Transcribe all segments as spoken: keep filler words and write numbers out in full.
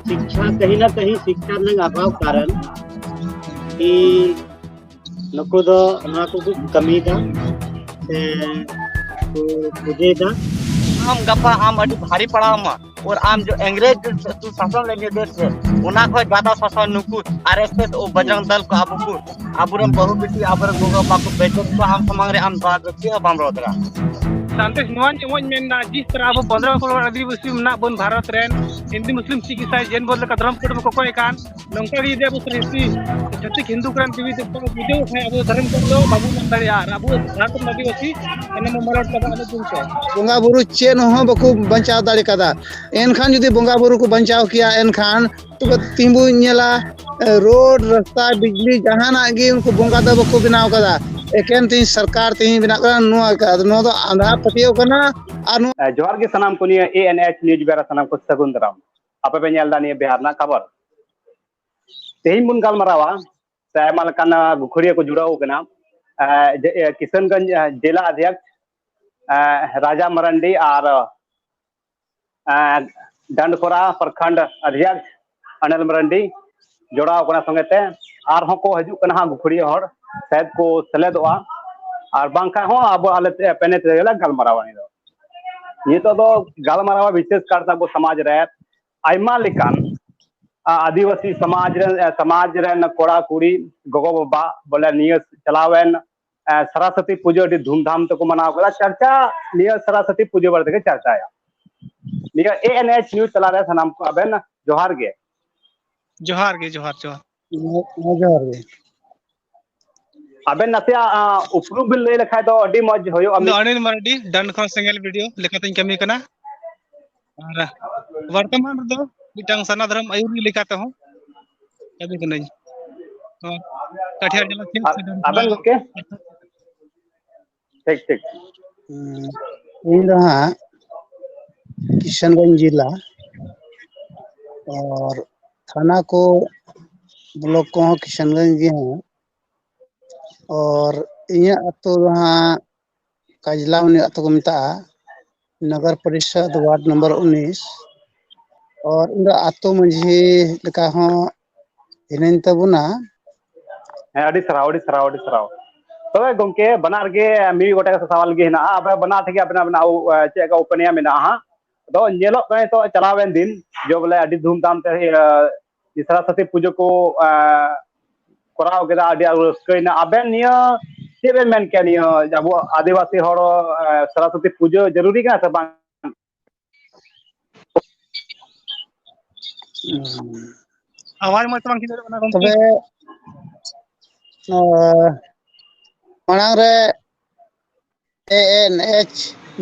ᱥᱤᱠᱠᱷᱟ, ᱠᱟᱹᱦᱤ ᱱᱟ ᱠᱟᱹᱦᱤ ᱥᱤᱠᱠᱷᱟ ᱨᱮᱱᱟᱜ ᱚᱵᱷᱟᱵᱽ ᱠᱟᱨᱚᱱ ᱠᱤ ᱱᱩᱠᱩ ᱫᱚ ᱱᱚᱣᱟ ᱠᱚᱠᱚ ᱠᱟᱹᱢᱤᱭᱮᱫᱟ ᱥᱮ ᱠᱚ ᱯᱩᱡᱟᱹᱭᱮᱫᱟ᱾ ᱟᱢ ᱜᱟᱯᱟ ᱟᱢ ᱟᱹᱰᱤ ᱵᱷᱟᱨᱤ ᱯᱟᱲᱟᱣ ᱟᱢᱟ, ᱟᱨ ᱟᱢ ᱡᱚ ᱮᱝᱨᱮᱡᱽ ᱥᱟᱥᱚᱱ ᱞᱟᱹᱜᱤᱫ ᱥᱮ ᱚᱱᱟ ᱠᱷᱚᱱ ᱡᱟᱫᱟ ᱥᱟᱥᱚᱱ ᱱᱩᱠᱩ ᱟᱨ ᱮᱥ ᱮᱥ ᱳ ᱵᱚᱡᱨᱚᱝ ᱫᱚᱞ ᱠᱚ ᱟᱵᱚ ᱠᱚ ᱟᱵᱚᱨᱮᱱ ᱵᱟᱹᱦᱩ ᱵᱤᱴᱤ ᱟᱵᱚᱨᱮᱱ ᱜᱚᱜᱚ ᱵᱟᱵᱟ ᱠᱚ ᱵᱮᱡᱚᱛ ᱠᱚ ᱟᱢ ᱥᱟᱢᱟᱝ ᱨᱮ ᱟᱢ ᱪᱮᱫ ᱦᱚᱸ ᱵᱟᱢ ᱨᱚᱲ ᱫᱟᱲᱮᱭᱟᱜᱼᱟ᱾ ᱥᱟᱱᱛᱮᱥ ᱱᱚᱣᱟ ᱤᱧ ᱢᱮᱱᱫᱟ, ᱡᱤᱥ ᱛᱟᱨᱟ ᱟᱵᱚ ᱯᱚᱱᱫᱽᱨᱚ ᱠᱨᱳᱲ ᱟᱹᱫᱤᱵᱟᱹᱥᱤ ᱢᱮᱱᱟᱜ ᱵᱚᱱ ᱵᱷᱟᱨᱚᱛ ᱨᱮᱱ, ᱦᱤᱱᱫᱩ ᱢᱩᱥᱞᱤᱢ ᱥᱤᱠᱷ ᱤᱥᱟᱭ ᱡᱮᱱ ᱵᱚᱫ ᱞᱮᱠᱟ ᱫᱷᱚᱨᱚᱢ ᱠᱳᱰ ᱵᱚ ᱠᱚᱠᱚᱭ ᱠᱟᱱ, ᱱᱚᱝᱠᱟ ᱜᱮ ᱡᱩᱫᱤ ᱟᱵᱚ ᱥᱨᱤᱥᱴᱤ ᱪᱷᱟᱹᱛᱤᱠ ᱦᱤᱱᱫᱩ ᱠᱚᱨᱮᱱ ᱫᱮᱵᱤ ᱫᱮᱵᱛᱟ ᱠᱚ ᱯᱩᱡᱟᱹ ᱠᱷᱟᱱ ᱟᱵᱚ ᱫᱷᱚᱨᱚᱢ ᱠᱳᱰ ᱫᱚ ᱵᱟᱵᱚ ᱧᱟᱢ ᱫᱟᱲᱮᱭᱟᱜᱼᱟ᱾ ᱟᱨ ᱟᱵᱚ ᱵᱷᱟᱨᱚᱛ ᱨᱮᱱ ᱟᱹᱫᱤᱵᱟᱹᱥᱤ ᱥᱟᱱᱟᱢ ᱢᱟᱞᱚᱴ ᱪᱟᱵᱟ ᱟᱞᱚ ᱵᱚᱱ ᱪᱟᱞᱟᱜ᱾ ᱵᱚᱸᱜᱟ ᱵᱩᱨᱩ ᱪᱮᱫ ᱦᱚᱸ ᱵᱟᱠᱚ ᱵᱟᱧᱪᱟᱣ ᱫᱟᱲᱮ ᱠᱟᱫᱟ᱾ ᱮᱱᱠᱷᱟᱱ ᱡᱩᱫᱤ ᱵᱚᱸᱜᱟ ᱵᱩᱨᱩ ᱠᱚ ᱵᱟᱧᱪᱟᱣ ᱠᱮᱭᱟ, ᱮᱱᱠᱷᱟᱱ ᱛᱚᱵᱮ ᱛᱤᱸᱜᱩ ᱧᱮᱞᱟ, ᱮ, ᱨᱳᱰ, ᱨᱟᱥᱛᱟ, ᱵᱤᱡᱽᱞᱤ, ᱡᱟᱦᱟᱱᱟᱜ ᱜᱮ ᱩᱱᱠᱩ ᱵᱚᱸᱜᱟ ᱫᱚ ᱵᱟᱠᱚ ᱵᱮᱱᱟᱣ ᱠᱟᱫᱟ᱾ ᱮᱠᱮᱱ ᱛᱤᱦᱤᱧ ᱥᱚᱨᱠᱟᱨ ᱛᱤᱦᱤᱧ ᱵᱮᱱᱟᱜ ᱠᱟᱱᱟ, ᱱᱚᱣᱟ ᱠᱟᱫᱟ᱾ ᱱᱚᱣᱟ ᱫᱚ ᱟᱸᱫᱷᱟ ᱯᱟᱹᱛᱭᱟᱹᱣ ᱠᱟᱱᱟ᱾ ᱟᱨ ᱱᱚᱣᱟ ᱮ, ᱡᱚᱦᱟᱨ ᱜᱮ ᱥᱟᱱᱟᱢ ᱠᱚ, ᱱᱤᱭᱟᱹ ᱮ ᱮᱱ ᱮᱭᱤᱪ ᱱᱤᱭᱩᱡᱽ ᱵᱮᱨᱟ ᱥᱟᱱᱟᱢ ᱠᱚ ᱥᱟᱹᱜᱩᱱ ᱫᱟᱨᱟᱢ᱾ ᱟᱯᱮ ᱯᱮ ᱧᱮᱞ ᱮᱫᱟ ᱱᱤᱭᱟᱹ ᱵᱤᱦᱟᱨ ᱨᱮᱱᱟᱜ ᱠᱷᱚᱵᱚᱨ᱾ ᱛᱮᱦᱮᱧ ᱵᱚᱱ ᱜᱟᱞᱢᱟᱨᱟᱣᱟ ᱥᱮ ᱟᱭᱢᱟ ᱞᱮᱠᱟᱱ, ᱟ, ᱜᱩᱠᱷᱩᱲᱤᱭᱟᱹ ᱠᱚ ᱡᱩᱲᱟᱹᱣ ᱠᱟᱱᱟ᱾ ᱮ, ᱡᱮ, ᱮ, ᱠᱤᱥᱟᱱᱜᱚᱸᱡᱽ, ᱮ, ᱡᱮᱞᱟ ᱚᱫᱷᱭᱚᱠᱥ, ᱮ, ᱨᱟᱡᱟ ᱢᱟᱨᱟᱱᱰᱤ ᱟᱨ, ᱮ, ᱰᱟᱱᱰᱠᱷᱳᱨᱟ ᱯᱨᱚᱠᱷᱚᱸᱰ ᱚᱫᱷᱭᱚᱠᱥ ᱚᱱᱤᱞ ᱢᱟᱨᱟᱱᱰᱤ ᱡᱚᱲᱟᱣ ᱠᱟᱱᱟ ᱥᱚᱸᱜᱮ ᱛᱮ᱾ ᱟᱨᱦᱚᱸ ᱠᱚ ᱦᱤᱡᱩᱜ ᱠᱟᱱᱟ ᱦᱟᱸᱜ ᱜᱩᱠᱷᱩᱲᱤᱭᱟᱹ ᱦᱚᱲ, ᱥᱟᱭᱮᱫ ᱠᱚ ᱥᱮᱞᱮᱫᱚᱜᱼᱟ᱾ ᱟᱨ ᱵᱟᱝᱠᱷᱟᱱ ᱦᱚᱸ ᱟᱵᱚ ᱟᱞᱮ ᱛᱮ ᱯᱮᱱᱮ ᱛᱮᱜᱮ ᱞᱮ ᱜᱟᱞᱢᱟᱨᱟᱣᱟ᱾ ᱱᱤᱛᱚᱜ ᱱᱤᱛᱚᱜ ᱫᱚ ᱜᱟᱞᱢᱟᱨᱟᱣᱟ ᱵᱤᱥᱮᱥ ᱠᱟᱨᱛᱮ ᱟᱵᱚ ᱥᱚᱢᱟᱡᱽ ᱨᱮ ᱟᱭᱢᱟ ᱞᱮᱠᱟᱱ, ᱟ, ᱟᱹᱫᱤᱵᱟᱹᱥᱤ ᱥᱚᱢᱟᱡᱽ ᱨᱮᱱ, ᱮ, ᱥᱚᱢᱟᱡᱽ ᱨᱮᱱ ᱠᱚᱲᱟ ᱠᱩᱲᱤ ᱜᱚᱜᱚ ᱵᱟᱵᱟ ᱵᱚᱞᱮ ᱱᱤᱭᱟᱹ ᱪᱟᱞᱟᱣᱮᱱ, ᱮ, ᱥᱚᱨᱚᱥᱚᱛᱤ ᱯᱩᱡᱟᱹ ᱟᱹᱰᱤ ᱫᱷᱩᱢᱫᱷᱟᱢ ᱛᱮᱠᱚ ᱢᱟᱱᱟᱣ ᱠᱮᱫᱟ᱾ ᱪᱟᱨᱪᱟ ᱱᱤᱭᱟᱹ ᱥᱚᱨᱚᱥᱚᱛᱤ ᱯᱩᱡᱟᱹ ᱵᱟᱨᱮ ᱛᱮᱜᱮ ᱪᱟᱨᱪᱟᱭᱟ᱾ ᱱᱤᱭᱟᱹ ᱮ ᱮᱱ ᱮᱭᱤᱪ ᱱᱤᱭᱩᱡᱽ ᱛᱟᱞᱟᱨᱮ ᱥᱟᱱᱟᱢ ᱠᱚ ᱟᱵᱮᱱ ᱡᱚᱦᱟᱨ ᱜᱮ᱾ ᱡᱚᱦᱟᱨ ᱜᱮ, ᱡᱚᱦᱟᱨ, ᱡᱚᱦᱟᱨ᱾ ᱦᱮᱸ, ᱡᱚᱦᱟᱨ ᱜᱮ᱾ ᱟᱵᱮᱱ ᱱᱟᱥᱮᱭᱟᱜ, ᱟ, ᱩᱯᱨᱩᱢ ᱵᱮᱱ ᱞᱟᱹᱭ ᱞᱮᱠᱷᱟᱡ ᱫᱚ ᱟᱹᱰᱤ ᱢᱚᱡᱽ ᱦᱩᱭᱩᱜᱼᱟ᱾ ᱤᱧ ᱫᱚ ᱢᱤᱫ ᱟᱱᱤᱞ ᱢᱟᱨᱰᱤ, ᱰᱟᱱᱰ ᱠᱷᱚᱱ ᱥᱮᱸᱜᱮᱞ ᱵᱷᱤᱰᱤᱭᱳ ᱞᱮᱠᱟᱛᱤᱧ ᱠᱟᱹᱢᱤ ᱠᱟᱱᱟ᱾ ᱟᱨ ᱵᱚᱨᱛᱚᱢᱟᱱ ᱨᱮᱫᱚ ᱢᱤᱫᱴᱟᱝ ᱥᱟᱨᱱᱟ ᱫᱷᱚᱨᱚᱢ ᱟᱹᱭᱩᱨᱤᱭᱟᱹ ᱞᱮᱠᱟ ᱛᱮᱦᱚᱸ ᱠᱟᱹᱢᱤ ᱠᱟᱹᱱᱟᱹᱧ᱾ ᱱᱚᱣᱟ ᱠᱟᱴᱷᱤᱭᱟᱹᱲ ᱡᱮᱞᱟ ᱠᱷᱮᱞ ᱟᱨ ᱥᱮ ᱰᱟᱱᱰ ᱟᱵᱮᱱ ᱠᱷᱚᱱ ᱜᱚᱢᱠᱮ? ᱴᱷᱤᱠ, ᱴᱷᱤᱠ᱾ ᱦᱩᱸ, ᱤᱧ ᱫᱚ ᱦᱟᱸᱜ ᱠᱤᱥᱟᱱᱜᱚᱸᱡᱽ ᱡᱮᱞᱟ, ᱟᱨ ᱛᱷᱟᱱᱟ ᱠᱚ, ᱵᱞᱚᱠ ᱠᱚᱦᱚᱸ ᱠᱤᱥᱟᱱᱜᱚᱸᱡᱽ ᱜᱮ ᱦᱟᱸᱜ᱾ ᱟᱨ ᱤᱧᱟᱹᱜ ᱟᱹᱛᱩ ᱫᱚ ᱦᱟᱸᱜ ᱠᱟᱡᱽᱞᱟ ᱩᱱᱤ ᱟᱹᱛᱩ ᱠᱚ ᱢᱮᱛᱟᱜᱼᱟ, ᱱᱚᱜᱚᱨ ᱯᱚᱨᱤᱥᱚᱫᱽ, ᱣᱟᱨᱰ ᱱᱚᱢᱵᱚᱨ ᱩᱱᱤᱥ, ᱟᱨ ᱤᱧ ᱫᱚ ᱟᱛᱳ ᱢᱟᱹᱡᱷᱤ ᱞᱮᱠᱟ ᱦᱚᱸ ᱦᱤᱱᱟᱹᱧ ᱛᱟᱵᱚᱱᱟ᱾ ᱦᱮᱸ, ᱟᱹᱰᱤ ᱥᱟᱨᱦᱟᱣ, ᱟᱹᱰᱤ ᱥᱟᱨᱦᱟᱣ, ᱟᱹᱰᱤ ᱥᱟᱨᱦᱟᱣ᱾ ᱛᱚᱵᱮ ᱜᱚᱝᱠᱮ, ᱵᱟᱱᱟᱨ ᱜᱮ ᱢᱤᱫ ᱜᱚᱴᱮᱡ ᱥᱟᱣᱟᱞ ᱜᱮ ᱦᱮᱱᱟᱜᱼᱟ᱾ ᱟᱯᱮ ᱵᱟᱱᱟᱨ ᱴᱷᱮᱡ ᱜᱮ ᱟᱵᱮᱱᱟᱜ, ᱟᱵᱮᱱᱟᱜ, ᱪᱮᱫ ᱞᱮᱠᱟ opinion ᱢᱮᱱᱟᱜᱼᱟ ᱦᱟᱸᱜ? ᱟᱫᱚ ᱧᱮᱞᱚᱜ ᱠᱟᱱᱟ ᱱᱤᱛᱚᱜ ᱪᱟᱞᱟᱣᱮᱱ ᱫᱤᱱ ᱡᱮ ᱵᱚᱞᱮ ᱟᱹᱰᱤ ᱫᱷᱩᱢᱫᱷᱟᱢ ᱛᱮ, ᱤᱭᱟᱹ, ᱥᱚᱨᱚᱥᱚᱛᱤ ᱯᱩᱡᱟᱹ ᱠᱚ, ᱮ, ᱠᱚᱨᱟᱣ ᱠᱮᱫᱟ, ᱟᱹᱰᱤ ᱟᱸᱴ ᱨᱟᱹᱥᱠᱟᱹᱭᱮᱱᱟ᱾ ᱟᱵᱮᱱ ᱱᱤᱭᱟᱹ ᱪᱮᱫ ᱵᱮᱱ ᱢᱮᱱ ᱠᱮᱭᱟ, ᱱᱤᱭᱟᱹ ᱟᱵᱚ ᱟᱹᱫᱤᱵᱟᱹᱥᱤ ᱦᱚᱲ, ᱮ, ᱥᱚᱨᱚᱥᱚᱛᱤ ᱯᱩᱡᱟᱹ ᱡᱟᱹᱨᱩᱨᱤ ᱠᱟᱱᱟ ᱥᱮ ᱵᱟᱝ? ᱟᱣᱟᱡ ᱢᱚᱡᱽ ᱛᱮ ᱵᱟᱝ ᱠᱞᱤᱭᱟᱨᱚᱜ ᱠᱟᱱᱟ ᱜᱚᱢᱠᱮ᱾ ᱛᱚᱵᱮ, ᱟᱸ, ᱢᱟᱲᱟᱝ ᱨᱮ ᱮ ᱮᱱ ᱮᱭᱤᱪ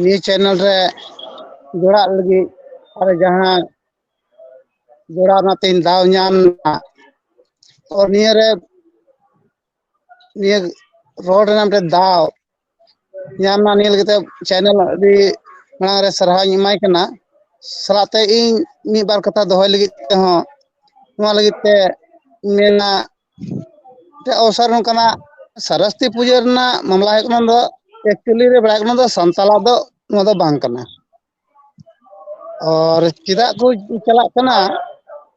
news channel ᱨᱮ ᱡᱚᱲᱟᱜ ᱞᱟᱹᱜᱤᱫ ᱟᱨ ᱡᱟᱦᱟᱸ ᱡᱚᱲᱟᱣ ᱨᱮᱱᱟᱜ ᱛᱮᱦᱮᱧ ᱫᱟᱣ ᱧᱟᱢ ᱮᱱᱟ, ᱛᱚ ᱱᱤᱭᱟᱹ ᱨᱮ, ᱱᱤᱭᱟᱹ ᱨᱚᱲ ᱨᱮᱱᱟᱜ ᱢᱤᱫᱴᱮᱱ ᱫᱟᱣ ᱧᱟᱢ ᱮᱱᱟ, ᱱᱤᱭᱟᱹ ᱞᱟᱹᱜᱤᱫ ᱛᱮ channel ᱟᱹᱰᱤ ᱢᱟᱲᱟᱝ ᱨᱮ ᱥᱟᱨᱦᱟᱣ ᱤᱧ ᱮᱢᱟᱭ ᱠᱟᱱᱟ᱾ ᱥᱟᱞᱟᱜ ᱛᱮ ᱤᱧ ᱢᱤᱫ ᱵᱟᱨ ᱠᱟᱛᱷᱟ ᱫᱚᱦᱚᱭ ᱞᱟᱹᱜᱤᱫ ᱛᱮᱦᱚᱸ, ᱱᱚᱣᱟ ᱞᱟᱹᱜᱤᱫ ᱛᱮ ᱢᱮᱱᱟ, ᱢᱤᱫᱴᱮᱱ ᱚᱵᱥᱚᱨ ᱱᱚᱝᱠᱟᱱᱟᱜ, ᱥᱚᱨᱚᱥᱚᱛᱤ ᱯᱩᱡᱟᱹ ᱨᱮᱱᱟᱜ ᱢᱟᱢᱞᱟ ᱦᱩᱭᱩᱜ ᱠᱟᱱᱟ ᱫᱚ, actually ᱨᱮ ᱵᱟᱲᱟᱭ ᱠᱟᱱᱟ ᱫᱚ ᱥᱟᱱᱛᱟᱲᱟᱜ ᱫᱚ ᱱᱚᱣᱟ ᱫᱚ ᱵᱟᱝ ᱠᱟᱱᱟ᱾ ᱟᱨ ᱪᱮᱫᱟᱜ ᱠᱚ ᱪᱟᱞᱟᱜ ᱠᱟᱱᱟ,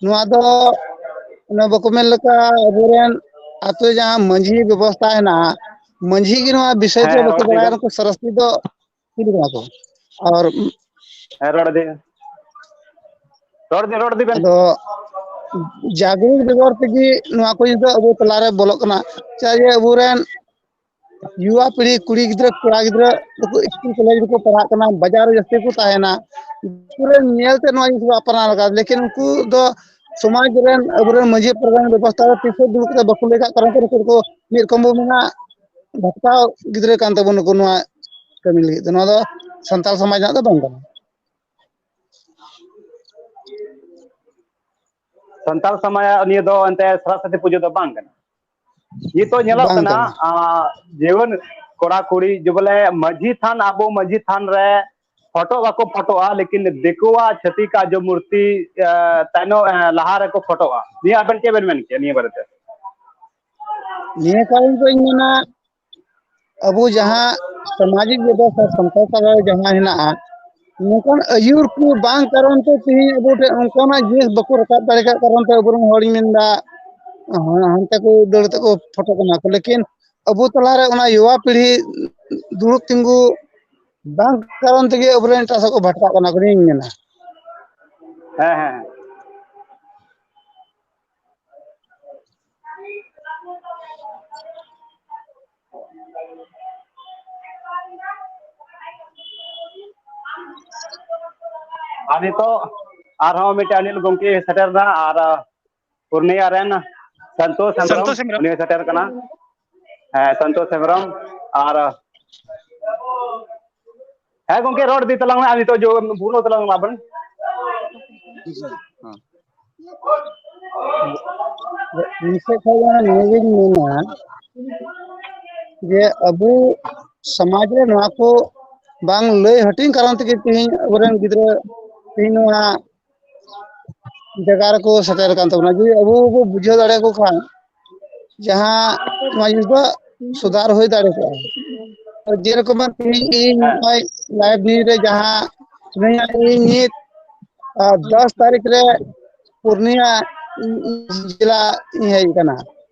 ᱱᱚᱣᱟ ᱫᱚ ᱚᱱᱟ ᱵᱟᱠᱚ ᱢᱮᱱ ᱞᱮᱠᱟ ᱟᱵᱚᱨᱮᱱ ᱟᱛᱳ ᱡᱟᱦᱟᱸ ᱢᱟᱹᱡᱷᱤ ᱵᱮᱵᱚᱥᱛᱷᱟ ᱦᱮᱱᱟᱜᱼᱟ, ᱢᱟᱹᱡᱷᱤ ᱜᱮ ᱱᱚᱣᱟ ᱵᱤᱥᱚᱭ ᱛᱮ ᱦᱮᱸ, ᱵᱟᱠᱚ ᱨᱚᱲ ᱤᱫᱤ ᱵᱟᱲᱟᱭᱟ, ᱵᱮᱱ᱾ ᱱᱩᱠᱩ ᱥᱚᱨᱚᱥᱚᱛᱤ ᱫᱚ ᱪᱤᱞᱤ ᱠᱟᱱᱟ ᱠᱚ? ᱟᱨ ᱦᱮᱸ, ᱨᱚᱲ ᱤᱫᱤ, ᱨᱚᱲ ᱤᱫᱤ, ᱨᱚᱲ ᱤᱫᱤ ᱵᱮᱱ᱾ ᱟᱫᱚ ᱡᱟᱜᱽᱨᱩᱠ ᱵᱮᱜᱚᱨ ᱛᱮᱜᱮ ᱱᱚᱣᱟ ᱠᱚ ᱡᱤᱱᱤᱥ ᱫᱚ ᱟᱵᱚ ᱛᱟᱞᱟᱨᱮ ᱵᱚᱞᱚᱜ ᱠᱟᱱᱟ᱾ ᱪᱮᱫᱟᱜ ᱡᱮ ᱟᱵᱚᱨᱮᱱ ᱭᱩᱣᱟ ᱯᱤᱲᱦᱤ, ᱠᱩᱲᱤ ᱜᱤᱫᱽᱨᱟᱹ, ᱠᱚᱲᱟ ᱜᱤᱫᱽᱨᱟᱹ, ᱱᱩᱠᱩ ᱥᱠᱩᱞ ᱠᱚᱞᱮᱡᱽ ᱨᱮᱠᱚ ᱯᱟᱲᱦᱟᱜ ᱠᱟᱱᱟ, ᱵᱟᱡᱟᱨ ᱨᱮ ᱡᱟᱹᱥᱛᱤ ᱠᱚ ᱛᱟᱦᱮᱱᱟ, ᱩᱱᱠᱩ ᱨᱮᱱ ᱧᱮᱞ ᱛᱮ ᱱᱚᱣᱟ ᱡᱤᱱᱤᱥ ᱫᱚ ᱟᱯᱱᱟᱨ ᱞᱟᱜᱟᱜᱼᱟ᱾ ᱞᱮᱠᱤᱱ ᱩᱱᱠᱩ ᱫᱚ ᱥᱚᱢᱟᱡᱽ ᱨᱮᱱ, ᱟᱵᱚᱨᱮᱱ ᱢᱟᱹᱡᱷᱤ ᱯᱟᱨᱜᱟᱱᱟ ᱵᱮᱵᱚᱥᱛᱷᱟ ᱨᱮ ᱛᱤᱥ ᱦᱚᱸ ᱫᱩᱲᱩᱵ ᱠᱟᱛᱮ ᱵᱟᱠᱚ ᱞᱟᱹᱭ ᱠᱟᱜ ᱠᱟᱨᱚᱱ ᱛᱮ ᱱᱩᱠᱩ ᱫᱚᱠᱚ ᱢᱤᱫ ᱨᱚᱠᱚᱢ ᱵᱚ ᱢᱮᱱᱟ ᱵᱷᱟᱴᱠᱟᱣ ᱜᱤᱫᱽᱨᱟᱹ ᱠᱟᱱ ᱛᱟᱵᱚᱱᱟ ᱱᱩᱠᱩ ᱱᱚᱣᱟ ᱠᱟᱹᱢᱤ ᱞᱟᱹᱜᱤᱫ ᱛᱮ᱾ ᱱᱚᱣᱟ ᱫᱚ ᱥᱟᱱᱛᱟᱲ ᱥᱚᱢᱟᱡᱽ ᱨᱮᱱᱟᱜ ᱫᱚ ᱵᱟᱝ ᱠᱟᱱᱟ᱾ ᱥᱟᱱᱛᱟᱲ ᱥᱚᱢᱟᱡᱽ ᱱᱤᱭᱟᱹ ᱫᱚ ᱮᱱᱛᱮ ᱥᱚᱨᱚᱥᱚᱛᱤ ᱯᱩᱡᱟᱹ ᱫᱚ ᱵᱟᱝ ᱠᱟᱱᱟ᱾ ᱱᱤᱛᱚᱜ ᱧᱮᱞᱚᱜ ᱵᱟᱝ ᱠᱟᱱᱟ, ᱠᱟᱱᱟ᱾ ᱟ, ᱡᱩᱣᱟᱹᱱ ᱠᱚᱲᱟ ᱠᱩᱲᱤ ᱡᱮ ᱵᱚᱞᱮ ᱢᱟᱹᱡᱷᱤ ᱛᱷᱟᱱ, ᱟᱵᱚ ᱢᱟᱹᱡᱷᱤ ᱛᱷᱟᱱ ᱨᱮ ᱯᱷᱳᱴᱳ ᱵᱟᱠᱚ ᱯᱷᱳᱴᱳᱜᱼᱟ, ᱞᱮᱠᱤᱱ ᱫᱤᱠᱩᱣᱟᱜ, ᱪᱷᱟᱹᱛᱤᱠᱟᱜ ᱡᱮ ᱢᱩᱨᱛᱤ, ᱟ, ᱛᱟᱭᱱᱚᱢ, ᱟ, ᱞᱟᱦᱟ ᱨᱮᱠᱚ ᱯᱷᱳᱴᱳᱜᱼᱟ᱾ ᱱᱤᱭᱟᱹ ᱟᱵᱮᱱ ᱪᱮᱫ ᱵᱮᱱ ᱢᱮᱱ ᱠᱮᱭᱟ ᱱᱤᱭᱟᱹ ᱵᱟᱨᱮᱛᱮ? ᱱᱤᱭᱟᱹ ᱠᱟᱨᱚᱱ ᱫᱚ ᱤᱧ ᱢᱮᱱᱟ, ᱟᱵᱚ ᱡᱟᱦᱟᱸ ᱥᱟᱢᱟᱡᱤᱠ ᱵᱮᱵᱚᱥᱛᱷᱟ ᱥᱟᱱᱛᱟᱲ ᱛᱟᱞᱟ ᱨᱮ ᱡᱟᱦᱟᱸ ᱦᱮᱱᱟᱜᱼᱟ, ᱱᱚᱝᱠᱟᱱ ᱟᱹᱭᱩᱨ ᱠᱚ ᱵᱟᱝ ᱠᱟᱨᱚᱱ ᱛᱮ ᱛᱮᱦᱮᱧ ᱟᱵᱚ ᱴᱷᱮᱱ ᱚᱱᱠᱟᱱᱟᱜ ᱡᱤᱱᱤᱥ ᱵᱟᱠᱚ ᱨᱟᱠᱟᱵ ᱫᱟᱲᱮ ᱠᱟᱜ ᱠᱟᱨᱚᱱ ᱛᱮ ᱟᱵᱚᱨᱮᱱ ᱦᱚᱲᱤᱧ ᱢᱮᱱᱫᱟ, ᱦᱟᱱᱛᱮ ᱠᱚ ᱫᱟᱹᱲ ᱛᱮᱠᱚ ᱯᱷᱚᱴᱚ ᱠᱟᱱᱟ ᱠᱚ, ᱞᱮᱠᱤᱱ ᱟᱵᱚ ᱛᱟᱞᱟᱨᱮ ᱚᱱᱟ ᱭᱩᱣᱟ ᱯᱤᱲᱦᱤ ᱫᱩᱲᱩᱵ ᱛᱤᱸᱜᱩ ᱵᱟᱝ ᱠᱟᱨᱚᱱ ᱛᱮᱜᱮ ᱟᱵᱚᱨᱮᱱ ᱮᱴᱟᱜ ᱥᱮᱫ ᱠᱚ ᱵᱷᱟᱴᱠᱟᱜ ᱠᱟᱱᱟ ᱠᱚ, ᱤᱧ ᱢᱮᱱᱟ᱾ ᱦᱮᱸ ᱦᱮᱸ᱾ ᱟᱨ ᱱᱤᱛᱚᱜ ᱟᱨᱦᱚᱸ ᱢᱤᱫᱴᱮᱱ ᱟᱹᱱᱤᱞ ᱜᱚᱢᱠᱮ ᱥᱮᱴᱮᱨ ᱮᱱᱟ, ᱟᱨ ᱯᱩᱨᱱᱤᱭᱟ ᱨᱮᱱ ᱥᱚᱱᱛᱳᱥ ᱦᱮᱢᱵᱨᱚᱢ, ᱥᱚᱱᱛᱳᱥ ᱦᱮᱢᱵᱨᱚᱢ᱾ ᱩᱱᱤ ᱥᱮᱴᱮᱨ ᱠᱟᱱᱟ᱾ ᱦᱮᱸ, ᱥᱚᱱᱛᱳᱥ ᱦᱮᱢᱵᱨᱚᱢ᱾ ᱟᱨ ᱦᱮᱸ ᱜᱚᱢᱠᱮ, ᱨᱚᱲ ᱤᱫᱤ ᱛᱟᱞᱟᱝ ᱢᱮ, ᱟᱨ ᱱᱤᱛᱚᱜ ᱡᱚ ᱵᱩᱞᱟᱹᱣ ᱛᱟᱞᱟᱝ ᱢᱮ ᱟᱵᱮᱱ᱾ ᱤᱧ ᱥᱮᱫ ᱠᱷᱚᱱ ᱫᱚ ᱱᱤᱭᱟᱹᱜᱤᱧ ᱢᱮᱱᱟ ᱡᱮ ᱟᱵᱚ ᱥᱚᱢᱟᱡᱽ ᱨᱮ ᱱᱚᱣᱟ ᱠᱚ ᱵᱟᱝ ᱞᱟᱹᱭ ᱦᱟᱹᱴᱤᱧ ᱠᱟᱨᱚᱱ ᱛᱮᱜᱮ ᱛᱮᱦᱮᱧ ᱟᱵᱚᱨᱮᱱ ᱜᱤᱫᱽᱨᱟᱹ ᱛᱮᱦᱮᱧ ᱱᱚᱣᱟ ᱡᱟᱭᱜᱟ ᱨᱮᱠᱚ ᱥᱮᱴᱮᱨ ᱟᱠᱟᱱ ᱛᱟᱵᱚᱱᱟ᱾ ᱡᱩᱫᱤ ᱟᱵᱚ ᱵᱚ ᱵᱩᱡᱷᱟᱹᱣ ᱫᱟᱲᱮᱭᱟᱠᱚ ᱠᱷᱟᱱ ᱡᱟᱦᱟᱸ ᱱᱚᱣᱟ ᱡᱤᱱᱤᱥ ᱫᱚ ᱥᱩᱫᱷᱟᱨ ᱦᱩᱭ ᱫᱟᱲᱮ ᱠᱚᱜᱼᱟ᱾ ᱡᱮᱨᱚᱠᱚᱢ ᱛᱮᱦᱮᱧ ᱤᱧ ᱱᱚᱜᱼᱚᱭ ᱞᱟᱭᱤᱵᱷ ᱱᱤᱭᱩᱡᱽ ᱨᱮ ᱡᱟᱦᱟᱸ ᱥᱩᱱᱟᱹᱧᱟ ᱤᱧ ᱱᱤᱛ ᱟᱨ ᱫᱚᱥ ᱛᱟᱹᱨᱤᱠᱷ ᱨᱮ ᱯᱩᱨᱱᱤᱭᱟ ᱡᱮᱞᱟ ᱤᱧ ᱦᱮᱡ ᱟᱠᱟᱱᱟ᱾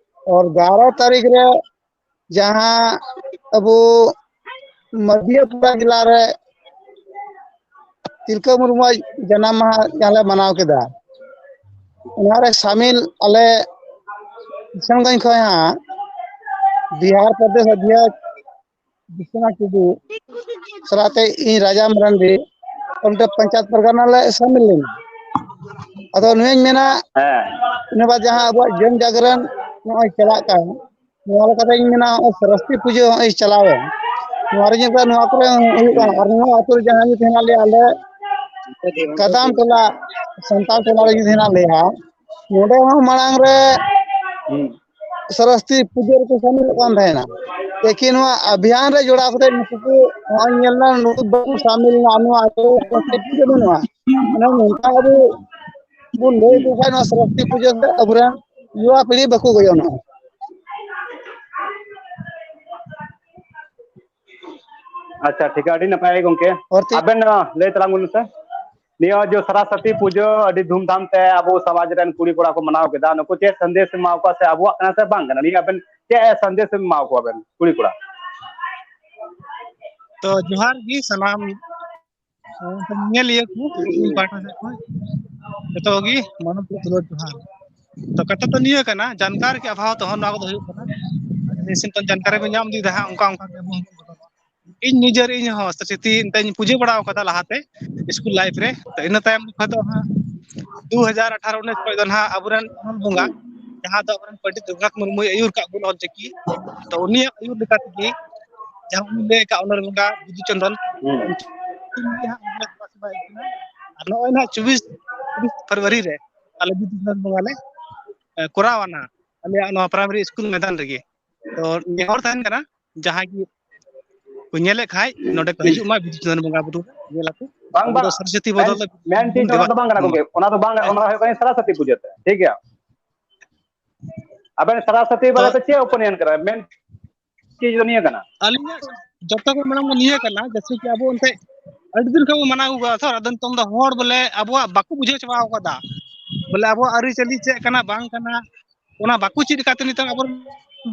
ᱟᱨ ᱵᱟᱨᱚ ᱛᱟᱹᱨᱤᱠᱷ ᱨᱮ ᱡᱟᱦᱟᱸ ᱟᱵᱚ ᱢᱟᱫᱷᱤᱭᱟᱯᱟᱲᱟ ᱡᱮᱞᱟ ᱨᱮ ᱛᱤᱞᱠᱟᱹ ᱢᱩᱨᱢᱩᱣᱟᱜ ᱡᱟᱱᱟᱢ ᱢᱟᱦᱟ ᱡᱟᱦᱟᱸ ᱞᱮ ᱢᱟᱱᱟᱣ ᱠᱮᱫᱟ, ᱚᱱᱟᱨᱮ ᱥᱟᱢᱤᱞ ᱟᱞᱮ ᱠᱤᱥᱟᱱᱜᱚᱸᱡᱽ ᱠᱷᱚᱱ ᱦᱟᱸᱜ ᱵᱤᱦᱟᱨ ᱯᱨᱚᱫᱮᱥ ᱚᱫᱷᱭᱚᱠᱥ ᱵᱤᱥᱣᱚᱱᱟᱛᱷ ᱴᱩᱰᱩ ᱥᱟᱞᱟᱜ ᱛᱮ ᱤᱧ ᱨᱟᱡᱟ ᱢᱟᱨᱟᱱᱰᱤ ᱚᱸᱰᱮ ᱯᱚᱧᱪᱟᱭᱮᱛ ᱯᱟᱨᱜᱟᱱᱟ ᱞᱮ ᱥᱟᱢᱤᱞ ᱞᱮᱱᱟ᱾ ᱟᱫᱚ ᱱᱩᱭᱟᱹᱧ ᱢᱮᱱᱟ, ᱦᱮᱸ᱾ ᱤᱱᱟᱹ ᱵᱟᱫ ᱡᱟᱦᱟᱸ ᱟᱵᱚᱣᱟᱜ ᱡᱚᱢ ᱡᱟᱜᱽᱨᱚᱱ ᱱᱚᱜᱼᱚᱭ ᱪᱟᱞᱟᱜ ᱠᱟᱱ, ᱱᱚᱣᱟ ᱞᱮᱠᱟᱛᱮ ᱤᱧ ᱢᱮᱱᱟ, ᱱᱚᱜᱼᱚᱭ ᱥᱚᱨᱚᱥᱚᱛᱤ ᱯᱩᱡᱟᱹ ᱱᱚᱜᱼᱚᱭ ᱪᱟᱞᱟᱣᱮᱱ, ᱱᱚᱣᱟ ᱨᱮ ᱧᱮᱞ ᱯᱮ, ᱱᱚᱣᱟ ᱠᱚᱨᱮ ᱦᱩᱭᱩᱜ ᱠᱟᱱᱟ᱾ ᱟᱨ ᱱᱚᱣᱟ ᱟᱹᱛᱩ ᱨᱮ ᱡᱟᱦᱟᱸ ᱧᱩᱛ ᱦᱮᱱᱟᱜ ᱞᱮᱭᱟ, ᱟᱞᱮ ᱠᱟᱫᱟᱢ ᱴᱚᱞᱟ, ᱥᱟᱱᱛᱟᱲ ᱴᱚᱞᱟ ᱨᱮ ᱧᱩᱛ ᱦᱮᱱᱟᱜ ᱞᱮᱭᱟ, ᱱᱚᱰᱮ ᱦᱚᱸ ᱢᱟᱲᱟᱝ ᱨᱮ ᱦᱩᱸ᱾ ᱥᱚᱨᱚᱥᱚᱛᱤ ᱯᱩᱡᱟᱹ ᱨᱮᱠᱚ ᱥᱟᱢᱤᱞᱚᱜ ᱠᱟᱱ ᱛᱟᱦᱮᱱᱟ᱾ ᱞᱮᱠᱤᱱ ᱱᱚᱣᱟ ᱟᱵᱷᱤᱭᱟᱱ ᱨᱮ ᱡᱚᱲᱟᱣ ᱠᱟᱛᱮ ᱱᱩᱠᱩ ᱠᱚ ᱱᱚᱜᱼᱚᱭ ᱧᱮᱞ ᱮᱱᱟ, ᱱᱩᱠᱩ ᱵᱟᱠᱚ ᱥᱟᱢᱤᱞ ᱞᱮᱱᱟ᱾ ᱱᱚᱣᱟ ᱟᱹᱛᱩ ᱨᱮ ᱥᱚᱨᱚᱥᱚᱛᱤ ᱯᱩᱡᱟᱹ ᱵᱟᱹᱱᱩᱜᱼᱟ᱾ ᱢᱟᱱᱮ ᱱᱚᱝᱠᱟ ᱟᱵᱚ ᱵᱚᱱ ᱞᱟᱹᱭ ᱟᱠᱚ ᱠᱷᱟᱱ ᱱᱚᱣᱟ ᱥᱚᱨᱚᱥᱚᱛᱤ ᱯᱩᱡᱟᱹ ᱛᱮ ᱟᱵᱚᱨᱮᱱ ᱭᱩᱣᱟ ᱯᱤᱲᱦᱤ ᱵᱟᱠᱚ ᱜᱚᱡᱚᱱᱚᱜᱼᱟ᱾ ᱟᱪᱪᱷᱟ, ᱴᱷᱤᱠ, ᱟᱹᱰᱤ ᱱᱟᱯᱟᱭ ᱜᱚᱝᱠᱮ᱾ ᱚᱨᱛᱤ- ᱟᱵᱮᱱ, ᱟᱸ, ᱞᱟᱹᱭ ᱛᱟᱞᱟᱝ ᱵᱮᱱ ᱥᱮ, ᱱᱤᱭᱟᱹ ᱡᱮ ᱥᱟᱨᱟᱥᱚᱛᱤ ᱯᱩᱡᱟᱹ ᱟᱹᱰᱤ ᱫᱷᱩᱢᱫᱷᱟᱢ ᱛᱮ ᱟᱵᱚ ᱥᱚᱢᱟᱡᱽ ᱨᱮᱱ ᱠᱩᱲᱤ ᱠᱚᱲᱟ ᱠᱚ ᱢᱟᱱᱟᱣ ᱠᱮᱫᱟ, ᱱᱩᱠᱩ ᱪᱮᱫ ᱥᱟᱸᱫᱮᱥ ᱮᱢᱟ ᱠᱚᱣᱟ ᱥᱮ ᱟᱵᱚᱣᱟᱜ ᱠᱟᱱᱟ ᱥᱮ ᱵᱟᱝ ᱠᱟᱱᱟ, ᱱᱤᱭᱟᱹ ᱟᱵᱮᱱ ᱪᱮᱫ ᱥᱟᱸᱫᱮᱥ ᱮᱢ ᱮᱢᱟ ᱠᱚᱣᱟ ᱟᱵᱮᱱ ᱠᱩᱲᱤ ᱠᱚᱲᱟ? ᱛᱚ ᱡᱚᱦᱟᱨ ᱜᱮ ᱥᱟᱱᱟᱢ, ᱟᱸ, ᱧᱮᱧᱮᱞᱤᱭᱟᱹ ᱠᱚ ᱤᱧ ᱯᱟᱦᱴᱟ ᱥᱮᱫ ᱠᱷᱚᱱ ᱡᱚᱛᱚ ᱜᱮ ᱢᱟᱱᱚᱛ ᱠᱚ ᱫᱩᱞᱟᱹᱲ ᱡᱚᱦᱟᱨ᱾ ᱛᱚ ᱠᱟᱛᱷᱟ ᱫᱚ ᱱᱤᱭᱟᱹ ᱠᱟᱱᱟ, ᱡᱟᱱᱠᱟᱨ ᱠᱮ ᱚᱵᱷᱟᱵ ᱛᱮᱦᱚᱸ ᱱᱚᱣᱟ ᱠᱚᱫᱚ ᱦᱩᱭᱩᱜ ᱠᱟᱱᱟ᱾ ᱟᱨ ᱡᱟᱦᱟᱸᱭ ᱥᱮᱫ ᱠᱷᱚᱱ ᱡᱟᱱᱠᱟᱨᱤ ᱵᱚᱱ ᱧᱟᱢ ᱤᱫᱤᱭᱮᱫᱟ ᱦᱟᱸᱜ, ᱚᱱᱠᱟ ᱚᱱᱠᱟ ᱛᱮ ᱟᱵᱚ ᱦᱚᱸᱵᱚᱱ ᱵᱚᱫᱚᱞᱚᱜᱼᱟ᱾ ᱤᱧ ᱱᱤᱡᱮᱨ ᱤᱧ ᱦᱚᱸ ᱥᱟᱨᱥᱚᱛᱤ ᱮᱱᱛᱮᱧ ᱯᱩᱡᱟᱹ ᱵᱟᱲᱟ ᱟᱠᱟᱫᱟ ᱞᱟᱦᱟᱛᱮ ᱥᱠᱩᱞ ᱞᱟᱭᱤᱯᱷ ᱨᱮ᱾ ᱛᱚ ᱤᱱᱟᱹ ᱛᱟᱭᱚᱢ ᱠᱷᱚᱱ ᱫᱚ ᱦᱟᱸᱜ ᱫᱩ ᱦᱟᱡᱟᱨ ᱟᱴᱷᱟᱨᱚ ᱩᱱᱤᱥ ᱠᱷᱚᱱ ᱫᱚ ᱱᱟᱦᱟᱜ ᱟᱵᱚᱨᱮᱱ ᱚᱱᱚᱞ ᱵᱚᱸᱜᱟ, ᱡᱟᱦᱟᱸ ᱫᱚ ᱟᱵᱚᱨᱮᱱ ᱯᱚᱱᱰᱤᱛ ᱨᱚᱜᱷᱩᱱᱟᱛᱷ ᱢᱩᱨᱢᱩᱭ ᱟᱹᱭᱩᱨ ᱠᱟᱜ ᱵᱚᱱ ᱚᱞ ᱪᱤᱠᱤ, ᱛᱚ ᱩᱱᱤᱭᱟᱜ ᱟᱹᱭᱩᱨ ᱞᱮᱠᱟ ᱛᱮᱜᱮ ᱡᱟᱦᱟᱸ ᱩᱱᱤ ᱞᱟᱹᱭ ᱟᱠᱟᱫ ᱚᱱᱚᱞ ᱵᱚᱸᱜᱟ ᱵᱤᱫᱩ ᱪᱚᱱᱫᱚᱱ, ᱦᱩᱸ᱾ ᱩᱱᱠᱤᱱ ᱜᱮ ᱦᱟᱸᱜ ᱩᱱᱠᱤᱱ ᱥᱮᱵᱟ ᱥᱮᱵᱟᱭᱮᱫ ᱠᱤᱱᱟ᱾ ᱟᱨ ᱱᱚᱜᱼᱚᱭ ᱱᱟᱦᱟᱜ ᱪᱚᱵᱵᱤᱥ, ᱪᱚᱵᱵᱤᱥ ᱯᱷᱮᱵᱽᱨᱩᱣᱟᱨᱤ ᱨᱮ ᱟᱞᱮ ᱵᱤᱫᱩ ᱪᱚᱱᱫᱚᱱ ᱵᱚᱸᱜᱟ ᱞᱮ, ᱮ, ᱠᱚᱨᱟᱣᱟ ᱱᱟᱦᱟᱜ ᱟᱞᱮᱭᱟᱜ ᱱᱚᱣᱟ ᱯᱨᱟᱭᱢᱟᱨᱤ ᱥᱠᱩᱞ ᱢᱚᱭᱫᱟᱱ ᱨᱮᱜᱮ᱾ ᱛᱚ ᱱᱮᱦᱚᱨ ᱛᱟᱦᱮᱱ ᱠᱟᱱᱟ, ᱡᱟᱦᱟᱸᱭ ᱜᱮ ᱠᱚ ᱧᱮᱞᱮᱫ ᱠᱷᱟᱡ ᱱᱚᱰᱮ ᱠᱚ ᱦᱤᱡᱩᱜ ᱢᱟ, ᱵᱤᱫᱩ ᱪᱚᱱᱫᱚᱱ ᱵᱚᱸᱜᱟ ᱵᱩᱨᱩ ᱧᱮᱞ ᱟᱠᱚ᱾ ᱵᱟᱝ, ᱟᱵᱚ ᱫᱚ ᱵᱟᱝ᱾ ᱥᱚᱨᱚᱥᱚᱛᱤ ᱢᱮᱱ, ᱵᱚᱫᱚᱞ ᱛᱮ ᱢᱮᱱ ᱵᱤᱫᱩ ᱪᱤᱡᱽ ᱫᱚ ᱚᱱᱟ ᱫᱚ ᱵᱟᱝ ᱠᱟᱱᱟ ᱵᱚᱱ ᱜᱚᱢᱠᱮ, ᱚᱱᱟ ᱫᱚ ᱵᱟᱝ, ᱚᱱᱟ ᱫᱚ ᱦᱩᱭᱩᱜ ᱠᱟᱱᱟ ᱥᱟᱨᱟᱥᱚᱛᱤ ᱯᱩᱡᱟᱹ ᱛᱮ, ᱴᱷᱤᱠ ᱜᱮᱭᱟ? ᱟᱵᱮᱱ ᱥᱟᱨᱟᱥᱚᱛᱤ ᱛᱚ ᱵᱟᱨᱮᱛᱮ ᱪᱮᱫ ᱚᱯᱤᱱᱤᱭᱚᱱ ᱠᱟᱱᱟ? ᱢᱮᱱ ᱪᱤᱡᱽ ᱫᱚ ᱱᱤᱭᱟᱹ ᱠᱟᱱᱟ᱾ ᱟᱹᱞᱤᱧᱟᱜ ᱡᱚᱛᱚ ᱠᱷᱚᱱ ᱢᱟᱲᱟᱝ ᱫᱚ ᱱᱤᱭᱟᱹ ᱠᱟᱱᱟ, ᱡᱮᱭᱥᱮ ᱠᱤ ᱟᱵᱚ ᱮᱱᱛᱮ ᱟᱹᱰᱤ ᱫᱤᱱ ᱠᱷᱚᱱ ᱵᱚᱱ ᱢᱟᱱᱟᱣ ᱟᱹᱜᱩ ᱠᱟᱜᱼᱟ ᱛᱚ, ᱟᱫᱚ ᱱᱤᱛᱚᱝ ᱫᱚ ᱦᱚᱲ ᱵᱚᱞᱮ ᱟᱵᱚᱣᱟᱜ ᱵᱟᱠᱚ ᱵᱩᱡᱷᱟᱹᱣ ᱪᱟᱵᱟ ᱟᱠᱟᱫᱟ, ᱵᱚᱞᱮ ᱟᱵᱚᱣᱟᱜ ᱟᱹᱨᱤᱪᱟᱹᱞᱤ ᱪᱮᱫ ᱠᱟᱱᱟ ᱵᱟᱝ ᱠᱟᱱᱟ, ᱚᱱᱟ ᱵᱟᱠᱚ ᱪᱮᱫ ᱟᱠᱟᱫ ᱛᱮ ᱱᱤᱛᱚᱝ ᱟᱵᱚᱨᱮᱱ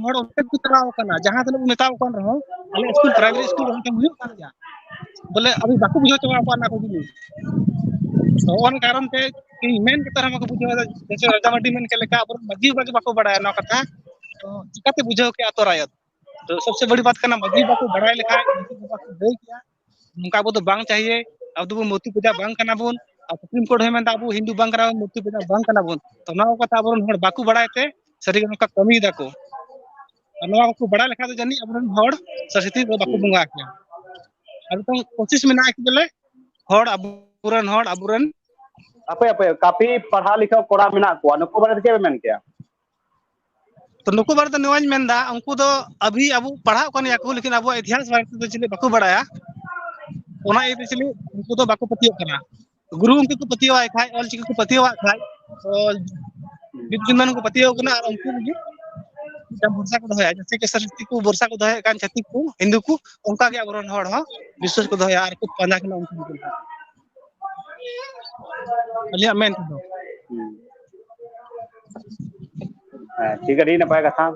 ᱦᱚᱲ ᱚᱱᱛᱮ ᱠᱚ ᱪᱟᱞᱟᱣ ᱟᱠᱟᱱᱟ᱾ ᱡᱟᱦᱟᱸ ᱛᱤᱱᱟᱹᱜ ᱵᱚᱱ ᱢᱮᱛᱟ ᱠᱚ ᱠᱟᱱ ᱨᱮᱦᱚᱸ, ᱟᱞᱮ ᱥᱠᱩᱞ, ᱯᱨᱟᱭᱢᱟᱨᱤ ᱥᱠᱩᱞ ᱨᱮ ᱚᱱᱛᱮ ᱦᱩᱭᱩᱜ ᱠᱟᱱ ᱜᱮᱭᱟ, ᱵᱚᱞᱮ ᱟᱵᱚ ᱵᱟᱠᱚ ᱵᱩᱡᱷᱟᱹᱣ ᱪᱟᱵᱟ ᱟᱠᱟᱫ ᱚᱱᱟ ᱠᱚ ᱡᱤᱱᱤᱥ᱾ ᱛᱚ ᱚᱱᱟ ᱠᱟᱨᱚᱱ ᱛᱮ ᱤᱧ ᱢᱮᱱ ᱠᱟᱛᱮ ᱨᱮᱦᱚᱸ ᱵᱟᱠᱚ ᱵᱩᱡᱷᱟᱹᱣ ᱮᱫᱟ᱾ ᱡᱮᱭᱥᱮ ᱨᱟᱡᱟ ᱢᱟᱨᱰᱤ ᱢᱮᱱ ᱠᱮᱫ ᱞᱮᱠᱟ, ᱟᱵᱚᱨᱮᱱ ᱢᱟᱹᱡᱷᱤ ᱵᱟᱵᱟ ᱜᱮ ᱵᱟᱠᱚ ᱵᱟᱲᱟᱭᱟ ᱱᱚᱣᱟ ᱠᱟᱛᱷᱟ᱾ ᱛᱚ ᱪᱤᱠᱟᱛᱮ ᱵᱩᱡᱷᱟᱹᱣ ᱠᱮᱜᱼᱟ ᱟᱛᱳ ᱨᱟᱭᱚᱛ? ᱛᱚ ᱥᱚᱵᱥᱮ ᱵᱟᱹᱲᱤ ᱵᱟᱛ ᱠᱟᱱᱟ, ᱢᱟᱹᱡᱷᱤ ᱵᱟᱠᱚ ᱵᱟᱲᱟᱭ ᱞᱮᱠᱷᱟᱡ, ᱢᱟᱹᱡᱷᱤ ᱵᱟᱵᱟ ᱠᱚ ᱞᱟᱹᱭ ᱠᱮᱭᱟ, ᱱᱚᱝᱠᱟ ᱟᱵᱚ ᱫᱚ ᱵᱟᱝ ᱪᱟᱦᱤᱭᱮ, ᱟᱵᱚ ᱫᱚᱵᱚ ᱢᱩᱨᱛᱤ ᱯᱩᱡᱟ ᱵᱟᱝ ᱠᱟᱱᱟ ᱵᱚᱱ᱾ ᱟᱨ ᱥᱩᱯᱨᱤᱢ ᱠᱳᱨᱴ ᱦᱚᱸᱭ ᱢᱮᱱᱫᱟ ᱟᱵᱚ ᱦᱤᱱᱫᱩ ᱵᱟᱝ ᱠᱟᱱᱟ ᱵᱚᱱ, ᱢᱩᱨᱛᱤ ᱯᱩᱡᱟ ᱵᱟᱝ ᱠᱟᱱᱟ ᱵᱚᱱ᱾ ᱛᱚ ᱱᱚᱣᱟ ᱠᱚ ᱠᱟᱛᱷᱟ ᱟᱵᱚᱨᱮᱱ ᱦᱚᱲ ᱵᱟᱠᱚ ᱵᱟᱲᱟᱭ ᱛᱮ ᱥᱟᱹᱨᱤ ᱜᱮ ᱱᱚᱝᱠᱟ ᱠᱟᱹᱢᱤᱭ ᱫᱟᱠᱚ᱾ ᱟᱨ ᱱᱚᱣᱟ ᱠᱚᱠᱚ ᱵᱟᱲᱟᱭ ᱞᱮᱠᱷᱟᱡ ᱫᱚ ᱡᱟᱹᱱᱤᱡ ᱟᱵᱚᱨᱮᱱ ᱦᱚᱲ ᱥᱚᱨᱚᱥᱚᱛᱤ ᱫᱚ ᱵᱟᱠᱚ ᱵᱚᱸᱜᱟ ᱟᱠᱚᱣᱟ᱾ ᱟᱨ ᱢᱤᱫᱴᱟᱝ ᱠᱳᱥᱤᱥ ᱢᱮᱱᱟᱜᱼᱟ ᱠᱤ ᱵᱚᱞᱮ ᱦᱚᱲ, ᱟᱵᱚᱨᱮᱱ ᱦᱚᱲ, ᱟᱵᱚᱨᱮᱱ ᱟᱯᱮ, ᱟᱯᱮ ᱠᱟᱹᱯᱤ ᱯᱟᱲᱦᱟᱣ ᱞᱮᱠᱷᱟ ᱠᱚᱲᱟ ᱢᱮᱱᱟᱜ ᱠᱚᱣᱟ, ᱱᱩᱠᱩ ᱵᱟᱨᱮ ᱛᱮ ᱪᱮᱫ ᱯᱮ ᱢᱮᱱ ᱠᱮᱭᱟ? ᱛᱚ ᱱᱩᱠᱩ ᱵᱟᱨᱮ ᱛᱮ ᱱᱚᱣᱟᱧ ᱢᱮᱱᱫᱟ, ᱩᱱᱠᱩ ᱫᱚ ᱟᱵᱷᱤ ᱟᱵᱚ ᱯᱟᱲᱦᱟᱜ ᱠᱟᱱ ᱜᱮᱭᱟ ᱠᱚ, ᱞᱮᱠᱤᱱ ᱟᱵᱚᱣᱟᱜ ᱤᱛᱤᱦᱟᱥ ᱵᱟᱨᱮ ᱛᱮᱫᱚ ᱪᱮᱫ ᱵᱟᱠᱚ ᱵᱟᱲᱟᱭᱟ᱾ ᱚᱱᱟ ᱤᱭᱟᱹᱛᱮ ᱪᱮᱫ ᱩᱱᱠᱩ ᱫᱚ ᱵᱟᱠᱚ ᱯᱟᱹᱛᱭᱟᱹᱜ ᱠᱟᱱᱟ᱾ ᱜᱩᱨᱩ ᱜᱚᱢᱠᱮ ᱠᱚ ᱯᱟᱹᱛᱭᱟᱹᱣᱟᱭ ᱠᱷᱟᱡ, ᱚᱞ ᱪᱤᱠᱤ ᱠᱚ ᱯᱟᱹᱛᱭᱟᱹᱣᱟᱜ ᱠᱷᱟᱡ, ᱛᱚ ᱵᱤᱫᱩ ᱪᱟᱸᱫᱟᱱ ᱠᱚ ᱯᱟᱹᱛᱭᱟᱹᱣ ᱠᱟᱱᱟ ᱟᱨ ᱩᱱᱠᱩ ᱜᱮ ᱡᱟᱦᱟᱸ ᱵᱷᱚᱨᱥᱟ ᱠᱚ ᱫᱚᱦᱚᱭᱟ, ᱡᱟᱹᱛᱤ ᱠᱮᱥᱟ ᱨᱤᱛᱤ ᱠᱚ ᱵᱷᱚᱨᱥᱟ ᱠᱚ ᱫᱚᱦᱚᱭᱮᱫ ᱠᱟᱱ ᱪᱷᱟᱹᱛᱤᱠ ᱠᱚ, ᱦᱤᱱᱫᱩ ᱠᱚ, ᱚᱱᱠᱟ ᱜᱮ ᱟᱵᱚᱨᱮᱱ ᱦᱚᱲ ᱦᱚᱸ ᱵᱤᱥᱣᱟᱥ ᱠᱚ ᱫᱚᱦᱚᱭᱟ ᱟᱨ ᱠᱚ ᱯᱟᱸᱡᱟ ᱠᱤᱱᱟ ᱩᱱᱠᱤᱱ ᱠᱚ᱾ ᱟᱹᱞᱤᱧᱟᱜ ᱢᱮᱱ ᱛᱮᱫᱚ᱾ ᱦᱮᱸ, ᱴᱷᱤᱠ, ᱟᱹᱰᱤ ᱱᱟᱯᱟᱭ ᱠᱟᱛᱷᱟ᱾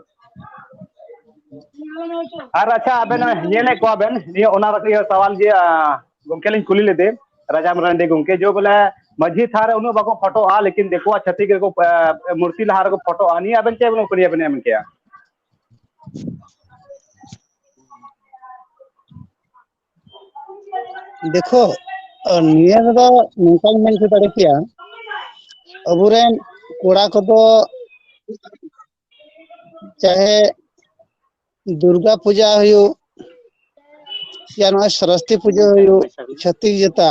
ᱟᱨ ᱟᱪᱪᱷᱟ, ᱟᱵᱮᱱ ᱧᱮᱞᱮᱫ ᱠᱚᱣᱟ ᱵᱮᱱ, ᱱᱤᱭᱟᱹ ᱚᱱᱟ ᱤᱭᱟᱹ ᱥᱟᱣᱟᱞ ᱡᱮ, ᱟ, ᱜᱚᱢᱠᱮ ᱞᱤᱧ ᱠᱩᱞᱤ ᱞᱮᱫᱮ, ᱨᱟᱡᱟ ᱢᱟᱨᱟᱱᱰᱤ ᱜᱚᱢᱠᱮ, ᱡᱮ ᱵᱚᱞᱮ ᱢᱟᱹᱡᱷᱤ ᱛᱷᱟᱱ ᱨᱮ ᱩᱱᱟᱹᱜ ᱵᱟᱠᱚ ᱯᱷᱳᱴᱳᱜᱼᱟ, ᱞᱮᱠᱤᱱ ᱫᱤᱠᱩᱣᱟᱜ ᱪᱷᱟᱹᱛᱤᱠ ᱨᱮᱠᱚ, ᱟ, ᱢᱩᱨᱛᱤ ᱞᱟᱦᱟ ᱨᱮᱠᱚ ᱯᱷᱳᱴᱳᱜᱼᱟ, ᱱᱤᱭᱟᱹ ᱟᱵᱮᱱ ᱪᱮᱫ ᱵᱮᱱ ᱚᱯᱤᱱᱤᱭᱚᱱ ᱵᱮᱱ ᱮᱢ ᱠᱮᱭᱟ? ᱫᱮᱠᱷᱳ, ᱱᱤᱭᱟᱹ ᱨᱮᱫᱚ ᱱᱚᱝᱠᱟᱧ ᱢᱮᱱ ᱦᱚᱪᱚ ᱫᱟᱲᱮ ᱠᱮᱭᱟ, ᱟᱵᱚᱨᱮᱱ ᱠᱚᱲᱟ ᱠᱚᱫᱚ ᱪᱟᱦᱮ ᱫᱩᱨᱜᱟ ᱯᱩᱡᱟ ᱦᱩᱭᱩᱜ, ᱭᱟ ᱱᱚᱜᱼᱚᱭ ᱥᱚᱨᱚᱥᱚᱛᱤ ᱯᱩᱡᱟᱹ ᱦᱩᱭᱩᱜ, ᱪᱷᱟᱹᱛᱤᱠ ᱡᱟᱹᱛᱟ,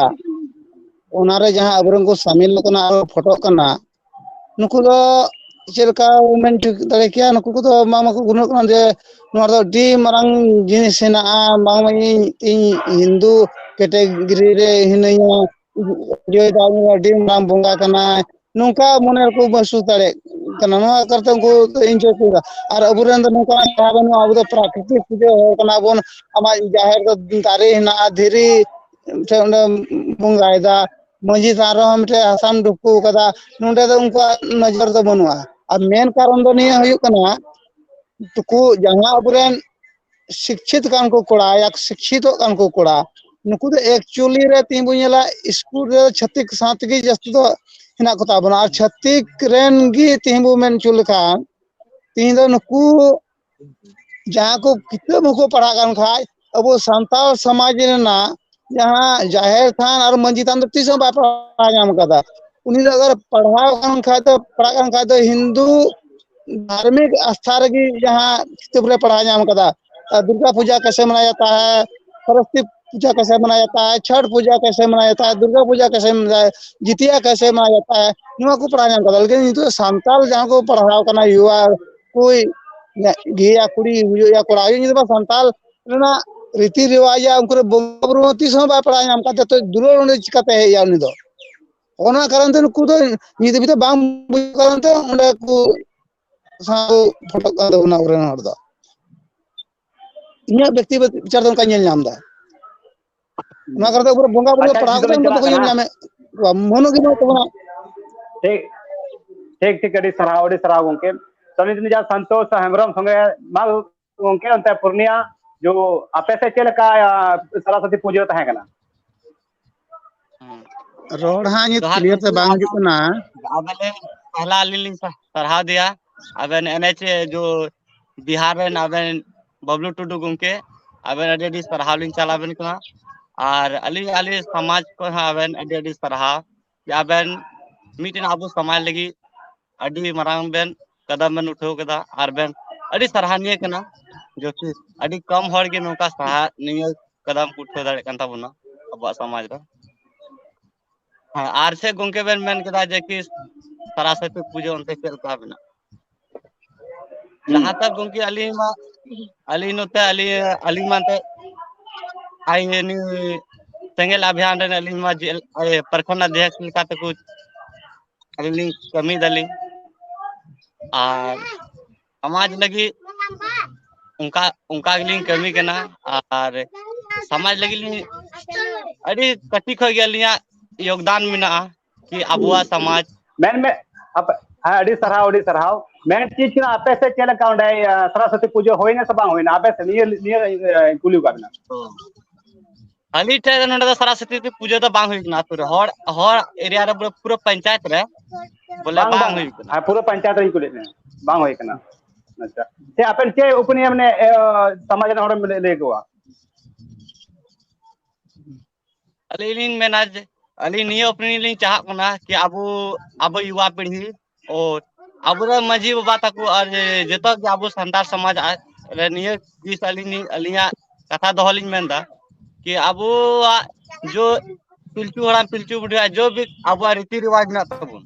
ᱚᱱᱟᱨᱮ ᱡᱟᱦᱟᱸ ᱟᱵᱚᱨᱮᱱ ᱠᱚ ᱥᱟᱢᱤᱞ ᱟᱠᱟᱱᱟ ᱟᱨ ᱯᱷᱳᱴᱳᱜ ᱠᱟᱱᱟ, ᱱᱩᱠᱩ ᱫᱚ ᱪᱮᱫ ᱞᱮᱠᱟ ᱢᱮᱱ ᱴᱷᱤᱠ ᱫᱟᱲᱮ ᱠᱮᱭᱟ, ᱱᱩᱠᱩ ᱠᱚᱫᱚ ᱵᱟᱝ ᱢᱟᱠᱚ ᱜᱩᱱᱟᱹᱜ ᱠᱟᱱᱟ ᱡᱮ ᱱᱚᱣᱟ ᱫᱚ ᱟᱹᱰᱤ ᱢᱟᱨᱟᱝ ᱡᱤᱱᱤᱥ ᱦᱮᱱᱟᱜᱼᱟ, ᱵᱟᱝᱢᱟ ᱤᱧ, ᱤᱧ ᱦᱤᱱᱫᱩ ᱠᱮᱴᱮᱜᱚᱨᱤ ᱨᱮ ᱦᱤᱱᱟᱹᱧᱟ, ᱚᱡᱚᱭ ᱫᱟ ᱩᱱᱤ ᱟᱹᱰᱤ ᱢᱟᱨᱟᱝ ᱵᱚᱸᱜᱟ ᱠᱟᱱᱟᱭ, ᱱᱚᱝᱠᱟ ᱢᱚᱱᱮ ᱨᱮᱠᱚ ᱢᱚᱦᱥᱩᱥ ᱫᱟᱲᱮᱭᱟᱜ ᱠᱟᱱᱟ᱾ ᱱᱚᱣᱟ ᱠᱟᱨᱚᱱ ᱛᱮ ᱩᱱᱠᱩ ᱫᱚ enjoy ᱠᱚ ᱮᱫᱟ᱾ ᱟᱨ ᱟᱵᱚᱨᱮᱱ ᱫᱚ ᱱᱚᱝᱠᱟ ᱡᱟᱦᱟᱸ ᱵᱟᱹᱱᱩᱜᱼᱟ, ᱟᱵᱚ ᱫᱚ ᱯᱨᱟᱠᱨᱤᱛᱤᱠ ᱯᱩᱡᱟᱹ ᱦᱚᱲ ᱠᱟᱱᱟ ᱵᱚᱱ᱾ ᱟᱢᱟᱜ ᱡᱟᱦᱮᱨ ᱫᱚ ᱫᱟᱨᱮ ᱦᱮᱱᱟᱜᱼᱟ, ᱫᱷᱤᱨᱤ ᱴᱷᱮᱱ ᱚᱸᱰᱮ ᱵᱚᱸᱜᱟᱭᱮᱫᱟ, ᱢᱟᱹᱡᱷᱤ ᱛᱷᱟᱱ ᱨᱮᱦᱚᱸ ᱢᱤᱫᱴᱮᱡ ᱦᱟᱥᱟᱢ ᱰᱩᱠᱩ ᱠᱟᱫᱟ, ᱱᱚᱸᱰᱮ ᱫᱚ ᱩᱱᱠᱩᱣᱟᱜ ᱱᱚᱡᱚᱨ ᱫᱚ ᱵᱟᱹᱱᱩᱜᱼᱟ᱾ ᱟᱨ ᱢᱮᱱ ᱠᱟᱨᱚᱱ ᱫᱚ ᱱᱤᱭᱟᱹ ᱦᱩᱭᱩᱜ ᱠᱟᱱᱟ, ᱱᱩᱠᱩ ᱡᱟᱦᱟᱸ ᱟᱵᱚᱨᱮᱱ ᱥᱤᱠᱪᱷᱤᱛ ᱠᱟᱱ ᱠᱚ ᱠᱚᱲᱟ ᱭᱟ ᱥᱤᱠᱪᱷᱤᱛᱚᱜ ᱠᱟᱱ ᱠᱚ ᱠᱚᱲᱟ, ᱱᱩᱠᱩ ᱫᱚ actually ᱨᱮ ᱛᱤᱦᱤᱧ ᱵᱚᱱ ᱧᱮᱞᱟ ᱥᱠᱩᱞ ᱨᱮ ᱪᱷᱟᱹᱛᱤᱠ ᱥᱟᱶ ᱛᱮᱜᱮ ᱡᱟᱹᱥᱛᱤ ᱫᱚ ᱦᱮᱱᱟᱜ ᱠᱚᱛᱟ ᱵᱚᱱᱟ᱾ ᱟᱨ ᱪᱷᱟᱹᱛᱤᱠ ᱨᱮᱱ ᱜᱮ ᱛᱤᱦᱤᱧ ᱵᱚ ᱢᱮᱱ ᱦᱚᱪᱚ ᱞᱮᱠᱷᱟᱱ, ᱛᱤᱦᱤᱧ ᱫᱚ ᱱᱩᱠᱩ ᱡᱟᱦᱟᱸ ᱠᱚ ᱠᱤᱛᱟᱹᱵ ᱦᱚᱸᱠᱚ ᱯᱟᱲᱦᱟᱜ ᱠᱟᱱ ᱠᱷᱟᱡ, ᱟᱵᱚ ᱥᱟᱱᱛᱟᱲ ᱥᱚᱢᱟᱡᱽ ᱨᱮᱱᱟᱜ ᱡᱟᱦᱟᱸ ᱡᱟᱦᱮᱨ ᱛᱷᱟᱱ ᱟᱨ ᱢᱟᱹᱡᱷᱤ ᱛᱷᱟᱱ ᱫᱚ ᱛᱤᱥ ᱦᱚᱸ ᱵᱟᱭ ᱯᱟᱲᱦᱟᱣ ᱧᱟᱢ ᱠᱟᱫᱟ᱾ ᱩᱱᱤ ᱫᱚ ᱟᱜᱟᱨ ᱯᱟᱲᱦᱟᱣ ᱠᱟᱱ ᱠᱷᱟᱡ ᱫᱚ, ᱯᱟᱲᱦᱟᱜ ᱠᱟᱱ ᱠᱷᱟᱡ ᱫᱚ ᱦᱤᱱᱫᱩ ᱫᱷᱟᱨᱢᱤᱠ ᱟᱥᱛᱷᱟ ᱨᱮᱜᱮ ᱡᱟᱦᱟᱸ ᱠᱤᱛᱟᱹᱵ ᱨᱮ ᱯᱟᱲᱦᱟᱣ ᱧᱟᱢ ᱠᱟᱫᱟ᱾ ᱟᱨ ᱫᱩᱨᱜᱟ ᱯᱩᱡᱟ ᱠᱮᱥᱮ ᱢᱟᱱᱟᱭᱟ ᱡᱟᱛᱟ ᱦᱟᱭ, ᱥᱚᱨᱚᱥᱚᱛᱤ ᱯᱩᱡᱟ ᱠᱮᱥᱮ ᱢᱟᱱᱟᱭᱟ ᱡᱟᱛᱟ ᱦᱟᱭ, ᱪᱷᱚᱴ ᱯᱩᱡᱟ ᱠᱮᱥᱮ ᱢᱟᱱᱟᱭᱟ ᱡᱟᱛᱟ ᱦᱟᱭ, ᱫᱩᱨᱜᱟ ᱯᱩᱡᱟ ᱠᱮᱥᱮ ᱢᱟᱱᱟᱭᱟ, ᱡᱤᱛᱤᱭᱟ ᱠᱮᱥᱮ ᱢᱟᱱᱟᱭᱟ ᱡᱟᱛᱟ ᱦᱟᱭ, ᱱᱚᱣᱟ ᱠᱚ ᱯᱟᱲᱦᱟᱣ ᱧᱟᱢ ᱠᱟᱫᱟ᱾ ᱞᱮᱠᱤᱱ ᱱᱤᱛᱚᱜ ᱥᱟᱱᱛᱟᱲ ᱡᱟᱦᱟᱸ ᱠᱚ ᱯᱟᱲᱦᱟᱣ ᱠᱟᱱᱟ, ᱭᱩᱣᱟ ᱠᱚ, ᱜᱮᱭᱟ ᱠᱩᱲᱤ ᱦᱩᱭᱩᱜ ᱭᱟ ᱠᱚᱲᱟ ᱦᱩᱭᱩᱜ, ᱱᱤᱛᱚᱜ ᱢᱟ ᱥᱟᱱᱛᱟᱲ ᱨᱮᱱᱟᱜ ᱨᱤᱛᱤ ᱨᱮᱣᱟᱡᱽ ᱭᱟ ᱩᱱᱠᱩ ᱨᱮ ᱵᱚᱸᱜᱟ ᱵᱩᱨᱩ ᱦᱚᱸ ᱛᱤᱥ ᱦᱚᱸ ᱵᱟᱭ ᱯᱟᱲᱦᱟᱣ ᱧᱟᱢ ᱠᱟᱫ ᱛᱮ, ᱛᱚ ᱫᱩᱞᱟᱹᱲ ᱚᱸᱰᱮ ᱪᱤᱠᱟᱛᱮ ᱦᱮᱡ ᱭᱟ ᱩᱱᱤ ᱫᱚ? ᱚᱱᱟ ᱠᱟᱨᱚᱱ ᱛᱮ ᱱᱩᱠᱩ ᱫᱚ ᱱᱤᱛ ᱦᱟᱹᱵᱤᱡ ᱛᱮ ᱵᱟᱝ ᱵᱩᱡᱽ ᱠᱟᱨᱚᱱ ᱛᱮ ᱚᱸᱰᱮ ᱠᱚ ᱥᱟᱶ ᱯᱷᱚᱴᱚᱜ ᱠᱟᱱ ᱛᱟᱵᱚᱱᱟ ᱟᱵᱚᱨᱮᱱ ᱦᱚᱲ ᱫᱚ᱾ ᱤᱧᱟᱹᱜ ᱵᱮᱠᱛᱤᱜᱚᱛ ᱵᱤᱪᱟᱨ ᱫᱚ ᱚᱱᱠᱟ ᱧᱮᱞ ᱧᱟᱢ ᱮᱫᱟ᱾ ᱱᱚᱣᱟ ᱠᱟᱨᱚᱱ ᱛᱮ ᱟᱵᱚ ᱵᱚᱸᱜᱟ ᱵᱩᱨᱩ ᱟᱪᱪᱷᱟ, ᱯᱟᱲᱦᱟᱣ ᱡᱩᱫᱤ ᱠᱟᱛᱮ ᱵᱚᱱ ᱵᱚᱱ ᱪᱟᱞᱟᱜ ᱵᱟᱠᱚ ᱧᱮᱞ ᱠᱟᱱᱟ, ᱧᱟᱢᱮᱫ ᱠᱚᱣᱟ, ᱢᱟᱹᱱᱩᱜ ᱜᱮ ᱵᱟᱹᱱᱩᱜ ᱛᱟᱵᱚᱱᱟ᱾ ᱴᱷᱤᱠ, ᱴᱷᱤᱠ, ᱴᱷᱤᱠ, ᱟᱹᱰᱤ ᱥᱟᱨᱦᱟᱣ, ᱟᱹᱰᱤ ᱥᱟᱨᱦᱟᱣ ᱜᱚᱝᱠᱮ᱾ ᱛᱚ, ᱱᱤᱛ ᱡᱟᱦᱟᱸ ᱥᱟᱱᱛᱳᱥ ᱦᱮᱢᱵᱨᱚᱢ ᱥᱚᱸᱜᱮ, ᱢᱟ ᱜᱚᱝᱠᱮ, ᱚᱱᱛᱮ ᱯᱩᱨᱱᱤᱭᱟ, ᱡᱚ, ᱟᱯᱮ ᱥᱮᱫ ᱪᱮᱫ ᱞᱮᱠᱟ, ᱟ, ᱥᱚᱨᱚᱥᱚᱛᱤ ᱯᱩᱡᱟᱹ ᱛᱟᱦᱮᱸ ᱠᱟᱱᱟ? ᱦᱮᱸ᱾ ᱨᱚᱲ ᱦᱟᱸᱜ ᱱᱤᱛ ᱡᱚᱦᱟᱨ ᱠᱞᱤᱭᱟᱨ ᱛᱮ ᱜᱚᱝᱠᱮ, ᱵᱟᱝ ᱦᱤᱡᱩᱜ ᱟᱵᱮᱱ, ᱠᱟᱱᱟ᱾ ᱟᱵᱮᱱ ᱞᱤᱧ ᱯᱟᱦᱞᱟ ᱟᱹᱞᱤᱧ ᱞᱤᱧ ᱥᱟ-, ᱥᱟᱨᱦᱟᱣ ᱫᱮᱭᱟ᱾ ᱟᱵᱮᱱ ᱮᱱᱮᱡ ᱡᱚ ᱵᱤᱦᱟᱨ ᱨᱮᱱ ᱟᱵᱮᱱ ᱵᱟᱵᱞᱩ ᱴᱩᱰᱩ ᱜᱚᱝᱠᱮ, ᱟᱵᱮᱱ ᱟᱹᱰᱤ ᱟᱹᱰᱤ ᱥᱟᱨᱦᱟᱣ ᱞᱤᱧ ᱪᱟᱞ ᱟᱵᱮᱱ ᱠᱟᱱᱟ᱾ ᱟᱨ ᱟᱹᱞᱤᱧ, ᱟᱹᱞᱤᱧ ᱥᱚᱢᱟᱡᱽ ᱠᱚ ᱦᱚᱸ ᱟᱵᱮᱱ ᱟᱹᱰᱤ ᱟᱹᱰᱤ ᱥᱟᱨᱦᱟᱣ᱾ ᱡᱮ ᱟᱵᱮᱱ ᱢᱤᱫᱴᱮᱱ ᱟᱵᱚ ᱥᱚᱢᱟᱡᱽ ᱞᱟᱹᱜᱤᱫ ᱟᱹᱰᱤ ᱢᱟᱨᱟᱝ ᱵᱮᱱ ᱠᱟᱫᱟᱢ ᱵᱮᱱ ᱩᱴᱷᱟᱹᱣ ᱠᱮᱫᱟ, ᱟᱨ ᱵᱮᱱ ᱟᱹᱰᱤ ᱥᱟᱨᱦᱟᱣᱱᱤᱭᱟᱹ ᱠᱟᱱᱟ᱾ ᱡᱚᱠᱤ ᱟᱹᱰᱤ ᱠᱚᱢ ᱦᱚᱲ ᱜᱮ ᱱᱚᱝᱠᱟ ᱥᱟᱨᱦᱟᱣᱱᱤᱭᱟᱹ ᱠᱟᱫᱟᱢ ᱠᱚ ᱩᱴᱷᱟᱹᱣ ᱫᱟᱲᱮᱭᱟᱜ ᱠᱟᱱ ᱛᱟᱵᱚᱱᱟ ᱟᱵᱚᱣᱟᱜ ᱥᱚᱢᱟᱡᱽ ᱨᱮ᱾ ᱦᱮᱸ, ᱟᱨ ᱪᱮᱫ ᱜᱚᱝᱠᱮ ᱵᱮᱱ ᱢᱮᱱ ᱠᱮᱫᱟ ᱡᱮ ᱠᱤ ᱥᱚᱨᱚᱥᱚᱛᱤ ᱯᱩᱡᱟᱹ ᱚᱱᱛᱮ ᱪᱮᱫ ᱞᱮᱠᱟ ᱢᱮᱱᱟᱜᱼᱟ? ᱦᱩᱸ᱾ ᱡᱟᱦᱟᱸ ᱛᱟᱠ ᱜᱚᱝᱠᱮ ᱟᱹᱞᱤᱧ ᱢᱟ, ᱟᱹᱞᱤᱧ ᱱᱚᱛᱮ ᱟᱹᱞᱤᱧ, ᱟᱹᱞᱤᱧ ᱢᱟ ᱮᱱᱛᱮ ᱟᱭ ᱱᱤ ᱥᱮᱸᱜᱮᱞ ᱚᱵᱷᱤᱭᱟᱱ ᱨᱮ ᱟᱹᱞᱤᱧ ᱢᱟ ᱡᱮ, ᱮ, ᱯᱨᱚᱠᱷᱚᱱᱰ ᱚᱫᱷᱭᱚᱠᱥ ᱞᱮᱠᱟ ᱛᱮᱠᱚ ᱟᱹᱞᱤᱧ ᱞᱤᱧ ᱠᱟᱹᱢᱤᱭ ᱫᱟᱞᱤᱧ᱾ ᱟᱨ ᱥᱚᱢᱟᱡᱽ ᱞᱟᱹᱜᱤᱫ ᱚᱱᱠᱟ, ᱚᱱᱠᱟ ᱜᱮᱞᱤᱧ ᱠᱟᱹᱢᱤ ᱠᱟᱱᱟ᱾ ᱟᱨ ᱥᱚᱢᱟᱡᱽ ᱞᱟᱹᱜᱤᱫ ᱞᱤᱧ ᱟᱹᱰᱤ ᱠᱟᱹᱴᱤᱡ ᱠᱷᱚᱱ ᱜᱮ ᱟᱹᱞᱤᱧᱟᱜ ᱭᱳᱜᱽᱫᱟᱱ ᱢᱮᱱᱟᱜᱼᱟ ᱠᱤ ᱟᱵᱚᱣᱟᱜ ᱥᱚᱢᱟᱡᱽ᱾ ᱢᱮᱱ ᱢᱮ, ᱟᱯᱮ, ᱦᱮᱸ, ᱟᱹᱰᱤ ᱥᱟᱨᱦᱟᱣ, ᱟᱹᱰᱤ ᱥᱟᱨᱦᱟᱣ᱾ ᱢᱮᱱ ᱪᱮᱫ ᱠᱟᱱᱟ, ᱟᱯᱮ ᱥᱮᱫ ᱪᱮᱫ ᱞᱮᱠᱟ ᱚᱸᱰᱮ, ᱟ, ᱥᱚᱨᱚᱥᱚᱛᱤ ᱯᱩᱡᱟᱹ ᱦᱩᱭᱱᱟ ᱥᱮ ᱵᱟᱝ ᱦᱩᱭᱱᱟ? ᱟᱯᱮ ᱥᱮᱫ ᱱᱤᱭᱟᱹ, ᱱᱤᱭᱟᱹ, ᱟ, ᱠᱩᱞᱤ ᱠᱟᱜ ᱵᱮᱱᱟ᱾ ᱟᱹᱞᱤᱧ ᱴᱷᱮᱱ ᱱᱚᱰᱮ ᱫᱚ ᱥᱚᱨᱚᱥᱚᱛᱤ ᱯᱩᱡᱟᱹ ᱫᱚ ᱵᱟᱝ ᱦᱩᱭ ᱠᱟᱱᱟ ᱟᱹᱛᱩ ᱨᱮ᱾ ᱦᱚᱲ, ᱦᱚᱲ ᱮᱨᱤᱭᱟ ᱨᱮ ᱯᱩᱨᱟᱹ, ᱯᱩᱨᱟᱹ ᱯᱚᱧᱪᱟᱭᱮᱛ ᱨᱮ ᱵᱚᱞᱮ ᱵᱟᱝ, ᱵᱟᱝ ᱵᱟᱝ᱾ ᱦᱩᱭ ᱠᱟᱱᱟ᱾ ᱦᱮᱸ, ᱯᱩᱨᱟᱹ ᱯᱚᱧᱪᱟᱭᱮᱛ ᱨᱮᱧ ᱠᱩᱞᱤᱭᱮᱫ ᱢᱮᱭᱟ᱾ ᱵᱟᱝ ᱦᱩᱭ ᱠᱟᱱᱟ᱾ ᱟᱪᱪᱷᱟ᱾ ᱥᱮ ᱟᱯᱮ ᱪᱮᱫ ᱩᱯᱮᱱ ᱢᱟᱱᱮ, ᱮ, ᱥᱚᱢᱟᱡᱽ ᱨᱮᱱ ᱦᱚᱲᱮᱢ ᱞᱟᱹᱭ, ᱞᱟᱹᱭ ᱠᱚᱣᱟ? ᱟᱹᱞᱤᱧ ᱞᱤᱧ ᱢᱮᱱᱟ ᱡᱮ, ᱟᱹᱞᱤᱧ ᱱᱤᱭᱟᱹ ᱩᱯᱮᱱ ᱞᱤᱧ ᱪᱟᱦᱟᱜ ᱠᱟᱱᱟ ᱠᱤ ᱟᱵᱚ, ᱟᱵᱚ ᱭᱩᱣᱟ ᱯᱤᱲᱦᱤ ᱚ, ᱟᱵᱚᱨᱮᱱ ᱢᱟᱹᱡᱷᱤ ᱵᱟᱵᱟ ᱛᱟᱠᱚ ᱟᱨ ᱡᱚᱛᱚ ᱜᱮ ᱟᱵᱚ ᱥᱟᱱᱛᱟᱲ ᱥᱚᱢᱟᱡᱽ ᱨᱮ ᱱᱤᱭᱟᱹ ᱡᱤᱱᱤᱥ ᱟᱹᱞᱤᱧ, ᱟᱹᱞᱤᱧᱟᱜ ᱠᱟᱛᱷᱟ ᱫᱚᱦᱚ ᱞᱤᱧ ᱢᱮᱱᱫᱟ ᱠᱤ ᱟᱵᱚᱣᱟᱜ ᱡᱚ ᱯᱤᱞᱪᱩ ᱦᱟᱲᱟᱢ ᱯᱤᱞᱪᱩ ᱵᱩᱰᱷᱤᱭᱟᱜ ᱡᱚ ᱵᱤ ᱟᱵᱚᱣᱟᱜ ᱨᱤᱛᱤ ᱨᱮᱣᱟᱡᱽ ᱢᱮᱱᱟᱜ ᱛᱟᱵᱚᱱ,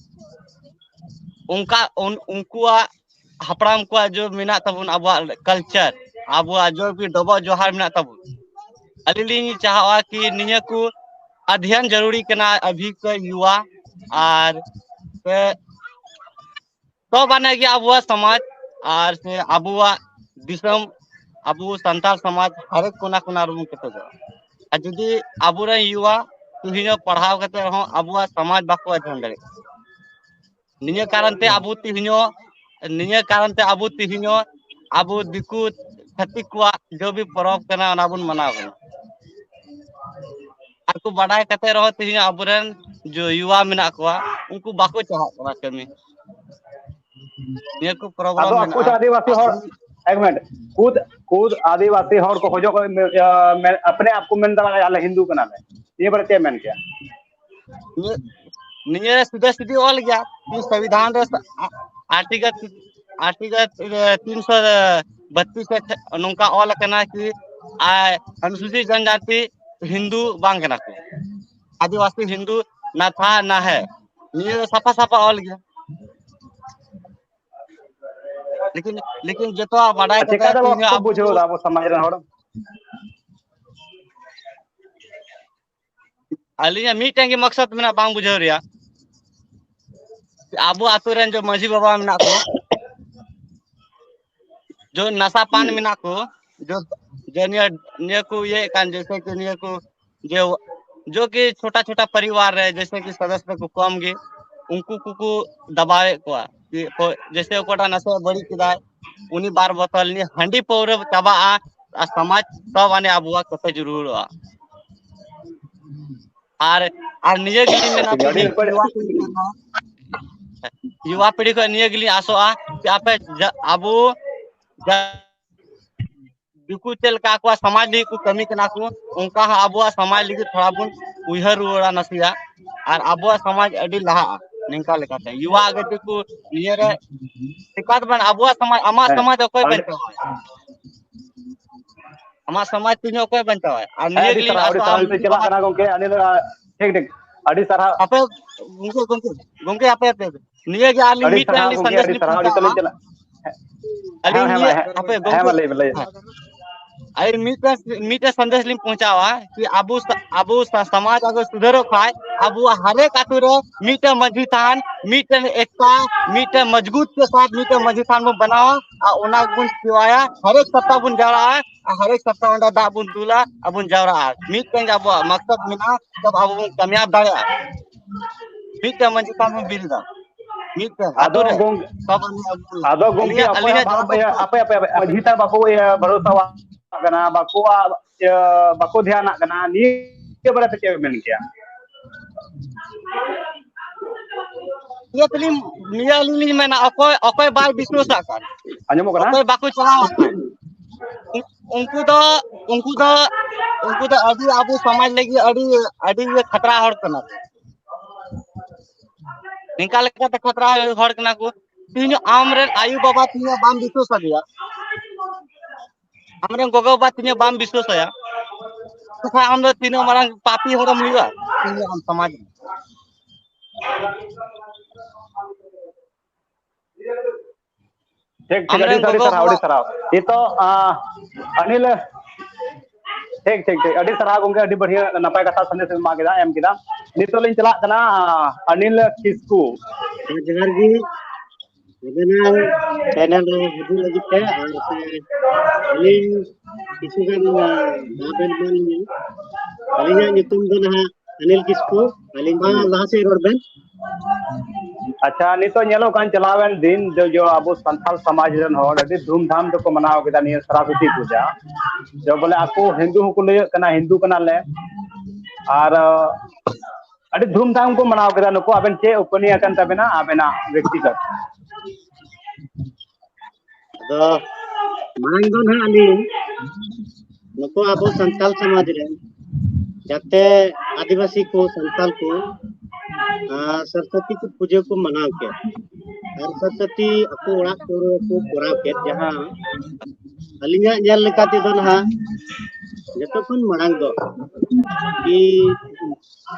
ᱚᱱᱠᱟ ᱩᱱ-, ᱩᱱᱠᱩᱣᱟᱜ ᱦᱟᱯᱲᱟᱢ ᱠᱚᱣᱟᱜ ᱡᱚ ᱢᱮᱱᱟᱜ ᱛᱟᱵᱚᱱ, ᱟᱵᱚᱣᱟᱜ ᱠᱟᱞᱪᱟᱨ, ᱟᱵᱚᱣᱟᱜ ᱡᱚ ᱵᱤ ᱰᱚᱵᱚᱜ ᱡᱚᱦᱟᱨ ᱢᱮᱱᱟᱜ ᱛᱟᱵᱚᱱ᱾ ᱟᱹᱞᱤᱧ ᱞᱤᱧ ᱪᱟᱦᱟᱣᱟ ᱠᱤ ᱱᱤᱭᱟᱹ ᱠᱚ ᱟᱫᱷᱭᱟᱱ ᱡᱟᱹᱨᱩᱲᱤ ᱠᱟᱱᱟ ᱟᱵᱷᱤ ᱠᱚ ᱭᱩᱣᱟ ᱟᱨ ᱯᱮ ᱛᱚᱵ ᱟᱱᱮ ᱜᱮ ᱟᱵᱚᱣᱟᱜ ᱥᱚᱢᱟᱡᱽ ᱟᱨ ᱥᱮ ᱟᱵᱚᱣᱟᱜ ᱫᱤᱥᱚᱢ, ᱟᱵᱚ ᱥᱟᱱᱛᱟᱲ ᱥᱚᱢᱟᱡᱽ ᱦᱟᱨᱮᱠ ᱠᱚᱱᱟ ᱠᱚᱱᱟ ᱨᱮᱵᱚᱱ ᱠᱮᱴᱮᱡᱚᱜᱼᱟ᱾ ᱟᱨ ᱡᱩᱫᱤ ᱟᱵᱚᱨᱮᱱ ᱭᱩᱣᱟ ᱛᱤᱦᱤᱧᱚᱜ ᱯᱟᱲᱦᱟᱣ ᱠᱟᱛᱮ ᱨᱮᱦᱚᱸ ᱟᱵᱚᱣᱟᱜ ᱥᱚᱢᱟᱡᱽ ᱵᱟᱠᱚ ᱟᱫᱷᱮᱱ ᱫᱟᱲᱮᱭᱟᱜᱼᱟ, ᱱᱤᱭᱟᱹ ᱠᱟᱨᱚᱱ ᱛᱮ ᱟᱵᱚ ᱛᱤᱦᱤᱧᱚᱜ, ᱱᱤᱭᱟᱹ ᱠᱟᱨᱚᱱ ᱛᱮ ᱟᱵᱚ ᱛᱤᱦᱤᱧᱚᱜ ᱟᱵᱚ ᱫᱤᱠᱩ ᱪᱷᱟᱹᱛᱤᱠ ᱠᱚᱣᱟᱜ ᱡᱚ ᱵᱤ ᱯᱚᱨᱚᱵᱽ ᱠᱟᱱᱟ, ᱚᱱᱟ ᱵᱚᱱ ᱢᱟᱱᱟᱣ ᱠᱟᱱᱟ᱾ ᱟᱨ ᱠᱚ ᱵᱟᱰᱟᱭ ᱠᱟᱛᱮ ᱨᱮᱦᱚᱸ ᱛᱤᱦᱤᱧ ᱟᱵᱚᱨᱮᱱ ᱡᱚ-, ᱭᱩᱣᱟ ᱢᱮᱱᱟᱜ ᱠᱚᱣᱟ, ᱩᱱᱠᱩ ᱵᱟᱠᱚ ᱪᱟᱦᱟᱜ ᱠᱟᱱᱟ ᱠᱟᱹᱢᱤ᱾ ᱱᱤᱭᱟᱹ ᱠᱚ problem ᱟᱫᱚ ᱟᱠᱚ ᱢᱮᱱᱟᱜᱼᱟ᱾ ᱟᱹᱫᱤᱵᱟᱹᱥᱤ ᱦᱚᱲ, ᱟᱵᱚ ᱮᱠ ᱢᱤᱱᱤᱴ, ᱠᱷᱩᱫ, ᱠᱷᱩᱫ ᱟᱹᱫᱤᱵᱟᱹᱥᱤ ᱦᱚᱲ ᱠᱚ ᱠᱷᱚᱡᱚᱜ ᱠᱟᱱᱟ, ᱟᱯᱱᱮ ᱟᱯ ᱠᱚ ᱢᱮᱱ ᱫᱟᱲᱮᱭᱟᱜᱼᱟ, "ᱟᱞᱮ ᱦᱤᱱᱫᱩ ᱠᱟᱱᱟᱞᱮ", ᱱᱤᱭᱟᱹ ᱵᱟᱨᱮ ᱪᱮᱫ ᱮᱢ ᱢᱮᱱ ᱠᱮᱭᱟ? ᱱᱤᱭᱟᱹ, ᱱᱤᱭᱟᱹ ᱥᱤᱫᱷᱟᱹ ᱥᱤᱫᱷᱤ ᱚᱞ ᱜᱮᱭᱟ, ᱥᱚᱝᱵᱤᱫᱷᱟᱱ ᱨᱮ ᱟᱨᱴᱤᱠᱮᱞ, ᱟᱨᱴᱤᱠᱮᱞ ᱛᱤᱱᱥᱚ ᱵᱟᱛᱤᱥ ᱨᱮ ᱱᱚᱝᱠᱟ ᱚᱞ ᱟᱠᱟᱱᱟ ᱠᱤ ᱟᱨ ᱚᱱᱩᱥᱩᱪᱤᱛ ᱡᱚᱱᱡᱟᱛᱤ ᱦᱤᱱᱫᱩ ᱵᱟᱝ ᱠᱟᱱᱟ ᱠᱚ, ᱟᱹᱫᱤᱵᱟᱹᱥᱤ ᱦᱤᱱᱫᱩ ᱱᱟ ᱛᱷᱟ ᱱᱟ ᱦᱮ, ᱱᱤᱭᱟᱹ ᱫᱚ ᱥᱟᱯᱷᱟ ᱥᱟᱯᱷᱟ ᱚᱞ ᱜᱮᱭᱟ᱾ ᱞᱮᱠᱤᱱ, ᱞᱮᱠᱤᱱ ᱡᱚᱛᱚᱣᱟᱜ ᱵᱟᱰᱟᱭ ᱟᱨ ᱠᱟᱛᱮ ᱪᱮᱠᱟ ᱛᱮ ᱛᱮᱦᱮᱧ ᱵᱟᱠᱚ ᱟᱵᱚ ᱵᱩᱡᱷᱟᱹᱣ ᱫᱟ ᱟᱵᱚ ᱥᱚᱢᱟᱡᱽ ᱨᱮᱱ ᱦᱚᱲ? ᱟᱹᱞᱤᱧᱟᱜ ᱢᱤᱫᱴᱮᱱ ᱜᱮ ᱢᱚᱠᱥᱚᱫ ᱢᱮᱱᱟᱜᱼᱟ ᱵᱟᱝ ᱵᱩᱡᱷᱟᱹᱣ ᱨᱮᱭᱟᱜ, ᱟᱵᱚ ᱟᱛᱳ ᱨᱮᱱ ᱡᱚ ᱢᱟᱹᱡᱷᱤ ᱵᱟᱵᱟ ᱢᱮᱱᱟᱜ ᱠᱚ, ᱡᱚ ᱱᱟᱥᱟ ᱯᱟᱱ ᱦᱩᱸ᱾ ᱢᱮᱱᱟᱜ ᱠᱚ, ᱡᱚ, ᱡᱚ ᱱᱤᱭᱟᱹ, ᱱᱤᱭᱟᱹ ᱠᱚ ᱤᱭᱟᱹᱭᱮᱫ ᱠᱟᱱ, ᱡᱮᱭᱥᱮ ᱠᱤ ᱱᱤᱭᱟᱹ ᱠᱚ ᱡᱮ, ᱡᱚ ᱠᱤ ᱪᱷᱳᱴᱟ ᱪᱷᱳᱴᱟ ᱯᱚᱨᱤᱵᱟᱨ ᱨᱮ ᱡᱮᱭᱥᱮ ᱠᱤ ᱥᱚᱫᱚᱥᱥᱚ ᱠᱚ ᱠᱚᱢ ᱜᱮ, ᱩᱱᱠᱩ ᱠᱚᱠᱚ ᱫᱟᱵᱟᱣᱮᱫ ᱠᱚᱣᱟ᱾ ᱡᱮ, ᱚᱠᱚᱭ, ᱡᱮᱭᱥᱮ ᱚᱠᱚᱭᱴᱟᱜ ᱱᱟᱥᱮ ᱵᱟᱹᱲᱤᱡ ᱠᱮᱫᱟᱭ, ᱩᱱᱤ ᱵᱟᱨ ᱵᱳᱛᱚᱞ ᱱᱤᱭᱟᱹ ᱦᱟᱺᱰᱤ ᱯᱟᱹᱣᱨᱟᱹ ᱪᱟᱵᱟᱜᱼᱟ, ᱟᱨ ᱥᱚᱢᱟᱡᱽ ᱛᱚ ᱢᱟᱱᱮ ᱟᱵᱚᱣᱟᱜ ᱠᱚᱛᱮ ᱡᱩᱨᱩᱲᱚᱜᱼᱟ᱾ ᱟᱨ, ᱟᱨ ᱱᱤᱭᱟᱹ ᱜᱮᱞᱤᱧ ᱢᱮᱱᱟ, ᱟᱹᱰᱤ ᱛᱤᱦᱤᱧ ᱱᱟᱯᱟᱭ᱾ ᱭᱩᱣᱟ ᱯᱤᱲᱦᱤ ᱠᱚ, ᱭᱩᱣᱟ ᱯᱤᱲᱦᱤ ᱠᱷᱚᱱ ᱱᱤᱭᱟᱹ ᱜᱮᱞᱤᱧ ᱟᱥᱚᱜᱼᱟ ᱡᱮ ᱟᱯᱮ ᱡᱟ-, ᱟᱵᱚ ᱡᱟ-, ᱫᱤᱠᱩ ᱪᱮᱫ ᱞᱮᱠᱟ ᱟᱠᱚᱣᱟᱜ ᱥᱚᱢᱟᱡᱽ ᱞᱟᱹᱜᱤᱫ ᱠᱚ ᱠᱟᱹᱢᱤ ᱠᱟᱱᱟ ᱠᱚ, ᱚᱱᱠᱟ ᱦᱚᱸ ᱟᱵᱚᱣᱟᱜ ᱥᱚᱢᱟᱡᱽ ᱞᱟᱹᱜᱤᱫ ᱛᱷᱚᱲᱟ ᱵᱚᱱ ᱩᱭᱦᱟᱹᱨ ᱨᱩᱣᱟᱹᱲᱟ ᱱᱟᱥᱮᱭᱟᱜ, ᱟᱨ ᱟᱵᱚᱣᱟᱜ ᱥᱚᱢᱟᱡᱽ ᱟᱹᱰᱤ ᱞᱟᱦᱟᱜᱼᱟ᱾ ᱱᱤᱝᱠᱟ ᱞᱮᱠᱟᱛᱮ ᱭᱩᱣᱟ ᱟᱜᱮ ᱫᱤᱠᱩ ᱱᱤᱭᱟᱹᱨᱮ ᱪᱤᱠᱟᱛᱮ ᱵᱟᱝ, ᱟᱵᱚᱣᱟᱜ ᱥᱚᱢᱟᱡᱽ, ᱟᱢᱟᱜ ᱦᱮᱸ᱾ ᱥᱚᱢᱟᱡᱽ ᱚᱠᱚᱭ ᱟᱹᱰᱤ ᱵᱟᱧᱪᱟᱣᱟ? ᱟᱢᱟᱜ ᱥᱚᱢᱟᱡᱽ ᱛᱤᱱᱟᱹᱜ ᱚᱠᱚᱭ ᱵᱟᱧᱪᱟᱣᱟᱭ? ᱟᱨ ᱦᱮᱸ, ᱱᱤᱭᱟᱹ ᱟᱹᱰᱤ ᱜᱮᱞᱤᱧ ᱥᱟᱨᱦᱟᱣ, ᱟᱹᱰᱤ ᱟᱥᱚᱜᱼᱟ, ᱥᱟᱨᱦᱟᱣ ᱢᱤᱫ ᱪᱟᱞᱟᱜ ᱥᱚᱢᱟᱡᱽ ᱠᱟᱱᱟ ᱜᱚᱝᱠᱮ, ᱟᱹᱰᱤ, ᱴᱷᱤᱠ, ᱴᱷᱤᱠ, ᱟᱹᱰᱤ ᱥᱟᱨᱦᱟᱣ᱾ ᱟᱯᱮ, ᱜᱚᱝᱠᱮ, ᱜᱚᱝᱠᱮ, ᱜᱚᱝᱠᱮ, ᱟᱯᱮ, ᱟᱯᱮ, ᱱᱤᱭᱟᱹ ᱜᱮ ᱟᱹᱞᱤᱧ ᱟᱹᱰᱤ ᱢᱤᱫᱴᱮᱱ ᱥᱟᱨᱦᱟᱣ ᱞᱤᱧ ᱜᱚᱝᱠᱮ, ᱥᱟᱸᱫᱮᱥ ᱟᱹᱰᱤ ᱞᱤᱧ ᱥᱟᱨᱦᱟᱣ, ᱟᱹᱰᱤ ᱯᱳᱸᱪᱷᱟᱣᱟ᱾ ᱛᱟᱹᱞᱤᱧ ᱪᱟᱞᱟᱜ᱾ ᱦᱮᱸ, ᱟᱹᱞᱤᱧ ᱦᱮᱸ, ᱱᱤᱭᱟᱹ, ᱦᱮᱸ, ᱦᱟᱯᱮ ᱦᱮᱸ, ᱜᱚᱝᱠᱮ, ᱢᱟ ᱞᱟᱹᱭ ᱢᱮ, ᱞᱟᱹᱭ ᱢᱮ᱾ ᱦᱮᱸ᱾ ᱟᱨ ᱢᱤᱫᱴᱮᱱ ᱢᱤᱫᱴᱮᱱ ᱥᱟᱸᱫᱮᱥ ᱞᱤᱧ ᱯᱚᱦᱚᱸᱪᱟᱣᱟ ᱠᱤ ᱟᱵᱚ ᱥᱟ- ᱟᱵᱚ ᱥᱟ- ᱥᱚᱢᱟᱡᱽ ᱟᱜᱮ ᱥᱩᱫᱷᱟᱹᱨᱚᱜ ᱠᱷᱟᱡ ᱟᱵᱚᱣᱟᱜ ᱦᱟᱨᱮᱠ ᱟᱛᱳ ᱨᱮ ᱢᱤᱫᱴᱮᱱ ᱢᱟᱹᱡᱷᱤ ᱛᱷᱟᱱ, ᱢᱤᱫᱴᱮᱱ ᱮᱠᱛᱟ, ᱢᱤᱫᱴᱮᱱ ᱢᱚᱡᱽᱵᱩᱛ ᱠᱮ ᱥᱟᱛ ᱢᱤᱫᱴᱮᱱ ᱢᱟᱹᱡᱷᱤ ᱛᱷᱟᱱ ᱵᱚᱱ ᱵᱮᱱᱟᱣᱟ᱾ ᱟᱨ ᱚᱱᱟ ᱜᱮᱵᱚᱱ ᱥᱮᱣᱟᱭᱟ, ᱦᱟᱨᱮᱠ ᱥᱚᱯᱛᱟ ᱵᱚᱱ ᱡᱟᱣᱨᱟᱜᱼᱟ᱾ ᱟᱨ ᱦᱟᱨᱮᱠ ᱥᱚᱯᱛᱟ ᱚᱸᱰᱮ ᱫᱟᱜ ᱵᱚᱱ ᱫᱩᱞᱟ ᱟᱨ ᱵᱚᱱ ᱡᱟᱣᱨᱟᱜᱼᱟ᱾ ᱢᱤᱫᱴᱮᱱ ᱜᱮ ᱟᱵᱚᱣᱟᱜ ᱢᱚᱠᱥᱚᱫ ᱢᱮᱱᱟᱜᱼᱟ, ᱛᱚᱵᱮ ᱟᱵᱚ ᱵᱚᱱ ᱠᱟᱢᱭᱟᱵ ᱫᱟᱲᱮᱭᱟᱜᱼᱟ᱾ ᱢᱤᱫᱴᱮᱱ ᱢᱟᱹᱡᱷᱤ ᱛᱷᱟᱱ ᱵᱚᱱ ᱵᱤᱨᱤᱫᱟ, ᱢᱤᱫᱴᱮᱱ ᱟᱫᱚ ᱟᱛᱳ ᱨᱮ᱾ ᱜᱚᱝ- ᱥᱚᱵ ᱟᱵᱚ ᱟᱫᱚ ᱜᱚᱝᱠᱮ ᱟᱹᱞᱤᱧᱟᱜ ᱟᱯᱮ ᱟᱹᱞᱤᱧᱟᱜ ᱵᱷᱟᱨᱚᱛ ᱡᱟᱦᱟᱸ ᱤᱭᱟᱹ ᱟᱯᱮ ᱟᱯᱮ ᱟᱯᱮ ᱢᱟᱹᱡᱷᱤ ᱛᱷᱟᱱ ᱵᱟᱠᱚ ᱤᱭᱟᱹ ᱵᱷᱟᱨᱚᱥᱟᱣᱟᱜ ᱠᱟᱱᱟ, ᱵᱟᱠᱚ ᱤᱭᱟᱹ ᱵᱟᱠᱚ ᱫᱷᱮᱭᱟᱱᱟᱜ ᱠᱟᱱᱟ, ᱱᱤᱭᱟᱹ ᱵᱟᱨᱮ ᱛᱮ ᱪᱮᱫ ᱵᱮᱱ ᱢᱮᱱ ᱠᱮᱭᱟ? ᱱᱤᱭᱟᱹ ᱛᱮᱞᱤᱧ ᱱᱤᱭᱟᱹ ᱟᱹᱞᱤᱧ ᱞᱤᱧ ᱢᱮᱱᱟ, ᱚᱠᱚᱭ ᱚᱠᱚᱭ ᱵᱟᱭ ᱵᱤᱥᱣᱟᱥᱟᱜ ᱠᱟᱱ, ᱟᱸᱡᱚᱢᱚᱜ ᱠᱟᱱᱟ? ᱚᱠᱚᱭ ᱵᱟᱠᱚ ᱪᱟᱞᱟᱣ ᱟᱠᱟᱱ, ᱩᱱᱠᱩ ᱫᱚ ᱩᱱᱠᱩ ᱫᱚ ᱩᱱᱠᱩ ᱫᱚ ᱟᱹᱰᱤ ᱟᱵᱚ ᱥᱚᱢᱟᱡᱽ ᱞᱟᱹᱜᱤᱫ ᱟᱹᱰᱤ ᱟᱹᱰᱤ ᱜᱮ ᱠᱷᱟᱛᱨᱟ ᱦᱚᱲ ᱠᱟᱱᱟ ᱠᱚ᱾ ᱱᱤᱝᱠᱟ ᱞᱮᱠᱟᱛᱮ ᱠᱷᱟᱛᱨᱟ ᱦᱚᱲ ᱠᱟᱱᱟ ᱠᱚ᱾ ᱛᱤᱦᱤᱧ ᱟᱢ ᱨᱮᱱ ᱟᱭᱳ ᱵᱟᱵᱟ ᱛᱤᱦᱤᱧ ᱵᱟᱢ ᱵᱤᱥᱣᱟᱥ ᱟᱫᱮᱭᱟ, ᱟᱢ ᱨᱮᱱ ᱜᱚᱜᱚ ᱵᱟᱵᱟ ᱛᱤᱦᱤᱧ ᱵᱟᱢ ᱵᱤᱥᱣᱟᱥ ᱟᱭᱟ, ᱛᱚᱠᱷᱟᱱ ᱟᱢ ᱫᱚ ᱛᱤᱱᱟᱹᱜ ᱢᱟᱨᱟᱝ ᱯᱟᱯᱤ ᱦᱚᱲᱮᱢ ᱦᱩᱭᱩᱜᱼᱟ ᱛᱤᱦᱤᱧ ᱟᱢ ᱥᱚᱢᱟᱡᱽ ᱨᱮ᱾ ᱴᱷᱤᱠ, ᱴᱷᱤᱠ, ᱟᱹᱰᱤ, ᱟᱢᱨᱮᱱ ᱟᱹᱰᱤ ᱜᱚᱜᱚ ᱥᱟᱨᱦᱟᱣ, ᱵᱟᱵᱟ ᱟᱹᱰᱤ ᱥᱟᱨᱦᱟᱣ᱾ ᱱᱤᱛᱚᱜ, ᱟᱸ, ᱟᱹᱰᱤ ᱞᱮ-, ᱴᱷᱤᱠ, ᱴᱷᱤᱠ, ᱴᱷᱤᱠ, ᱟᱹᱰᱤ ᱥᱟᱨᱦᱟᱣ ᱜᱚᱝᱠᱮ, ᱟᱹᱰᱤ ᱵᱟᱹᱲᱦᱤᱭᱟᱹ ᱱᱟᱯᱟᱭ ᱠᱟᱛᱷᱟ ᱥᱟᱸᱫᱮᱥ ᱮᱢ ᱮᱢᱟ ᱠᱮᱫᱟ, ᱮᱢ ᱠᱮᱫᱟ᱾ ᱱᱤᱛᱚᱜ ᱞᱤᱧ ᱪᱟᱞᱟᱜ ᱠᱟᱱᱟ, ᱟᱸ, ᱚᱱᱤᱞ ᱠᱤᱥᱠᱩ᱾ ᱡᱚᱦᱟᱨ ᱜᱮ, ᱟᱵᱮᱱᱟᱜ ᱪᱮᱱᱮᱞ ᱨᱮ ᱦᱤᱡᱩᱜ ᱞᱟᱹᱜᱤᱫ ᱛᱮ, ᱟᱨ ᱥᱮ ᱟᱹᱞᱤᱧ ᱠᱤᱪᱷᱩ ᱜᱟᱱ, ᱟᱸ, ᱫᱟᱣ ᱵᱮᱱ ᱮᱢᱟ ᱞᱤᱧᱟ᱾ ᱟᱹᱞᱤᱧᱟᱜ ᱧᱩᱛᱩᱢ ᱫᱚ ᱱᱟᱦᱟᱜ ᱚᱱᱤᱞ ᱠᱤᱥᱠᱩ᱾ ᱟᱹᱞᱤᱧ ᱢᱟ ᱞᱟᱦᱟ ᱥᱮᱫ ᱨᱚᱲ ᱵᱮᱱ᱾ ᱟᱪᱪᱷᱟ, ᱱᱤᱛᱚᱜ ᱧᱮᱞᱚᱜ ᱠᱟᱱ ᱪᱟᱞᱟᱣᱮᱱ ᱫᱤᱱ ᱫᱚ ᱡᱚ ᱟᱵᱚ ᱥᱟᱱᱛᱟᱲ ᱥᱚᱢᱟᱡᱽ ᱨᱮᱱ ᱦᱚᱲ ᱟᱹᱰᱤ ᱫᱷᱩᱢᱫᱷᱟᱢ ᱛᱮᱠᱚ ᱢᱟᱱᱟᱣ ᱠᱮᱫᱟ ᱱᱤᱭᱟᱹ ᱥᱚᱨᱚᱥᱚᱛᱤ ᱯᱩᱡᱟ᱾ ᱡᱚ ᱵᱚᱞᱮ ᱟᱠᱚ ᱦᱤᱱᱫᱩ ᱦᱚᱸᱠᱚ ᱞᱟᱹᱭᱟᱹᱜ ᱠᱟᱱᱟ, ᱦᱤᱱᱫᱩ ᱠᱟᱱᱟᱞᱮ, ᱟᱨ ᱟᱹᱰᱤ ᱫᱷᱩᱢᱫᱷᱟᱢ ᱠᱚ ᱢᱟᱱᱟᱣ ᱠᱮᱫᱟ᱾ ᱱᱩᱠᱩ ᱟᱵᱮᱱ ᱪᱮᱫ ᱩᱯᱮᱱᱤ ᱟᱠᱟᱱ ᱛᱟᱵᱮᱱᱟ ᱟᱵᱮᱱᱟᱜ ᱵᱮᱠᱛᱤᱜᱚᱛ? ᱟᱫᱚ ᱢᱟᱲᱟᱝ ᱫᱚ ᱱᱟᱦᱟᱜ ᱟᱹᱞᱤᱧ ᱱᱩᱠᱩ ᱟᱵᱚ ᱥᱟᱱᱛᱟᱞ ᱥᱚᱢᱟᱡᱽ ᱨᱮ ᱡᱟᱛᱮ ᱟᱹᱫᱤᱵᱟᱹᱥᱤ ᱠᱚ, ᱥᱟᱱᱛᱟᱞ ᱠᱚ, ᱟᱨ ᱥᱚᱨᱚᱥᱚᱛᱤ ᱠᱚ ᱯᱩᱡᱟᱹ ᱠᱚ ᱢᱟᱱᱟᱣ ᱠᱮᱫ, ᱟᱨ ᱥᱚᱨᱚᱥᱚᱛᱤ ᱟᱠᱚ ᱚᱲᱟᱜ ᱠᱚᱨᱮ ᱠᱚ ᱠᱚᱨᱟᱣ ᱠᱮᱫ, ᱡᱟᱦᱟᱸ ᱟᱹᱞᱤᱧᱟᱜ ᱧᱮᱞ ᱞᱮᱠᱟ ᱛᱮᱫᱚ ᱱᱟᱦᱟᱜ ᱡᱚᱛᱚ ᱠᱷᱚᱱ ᱢᱟᱲᱟᱝ ᱫᱚ ᱠᱤ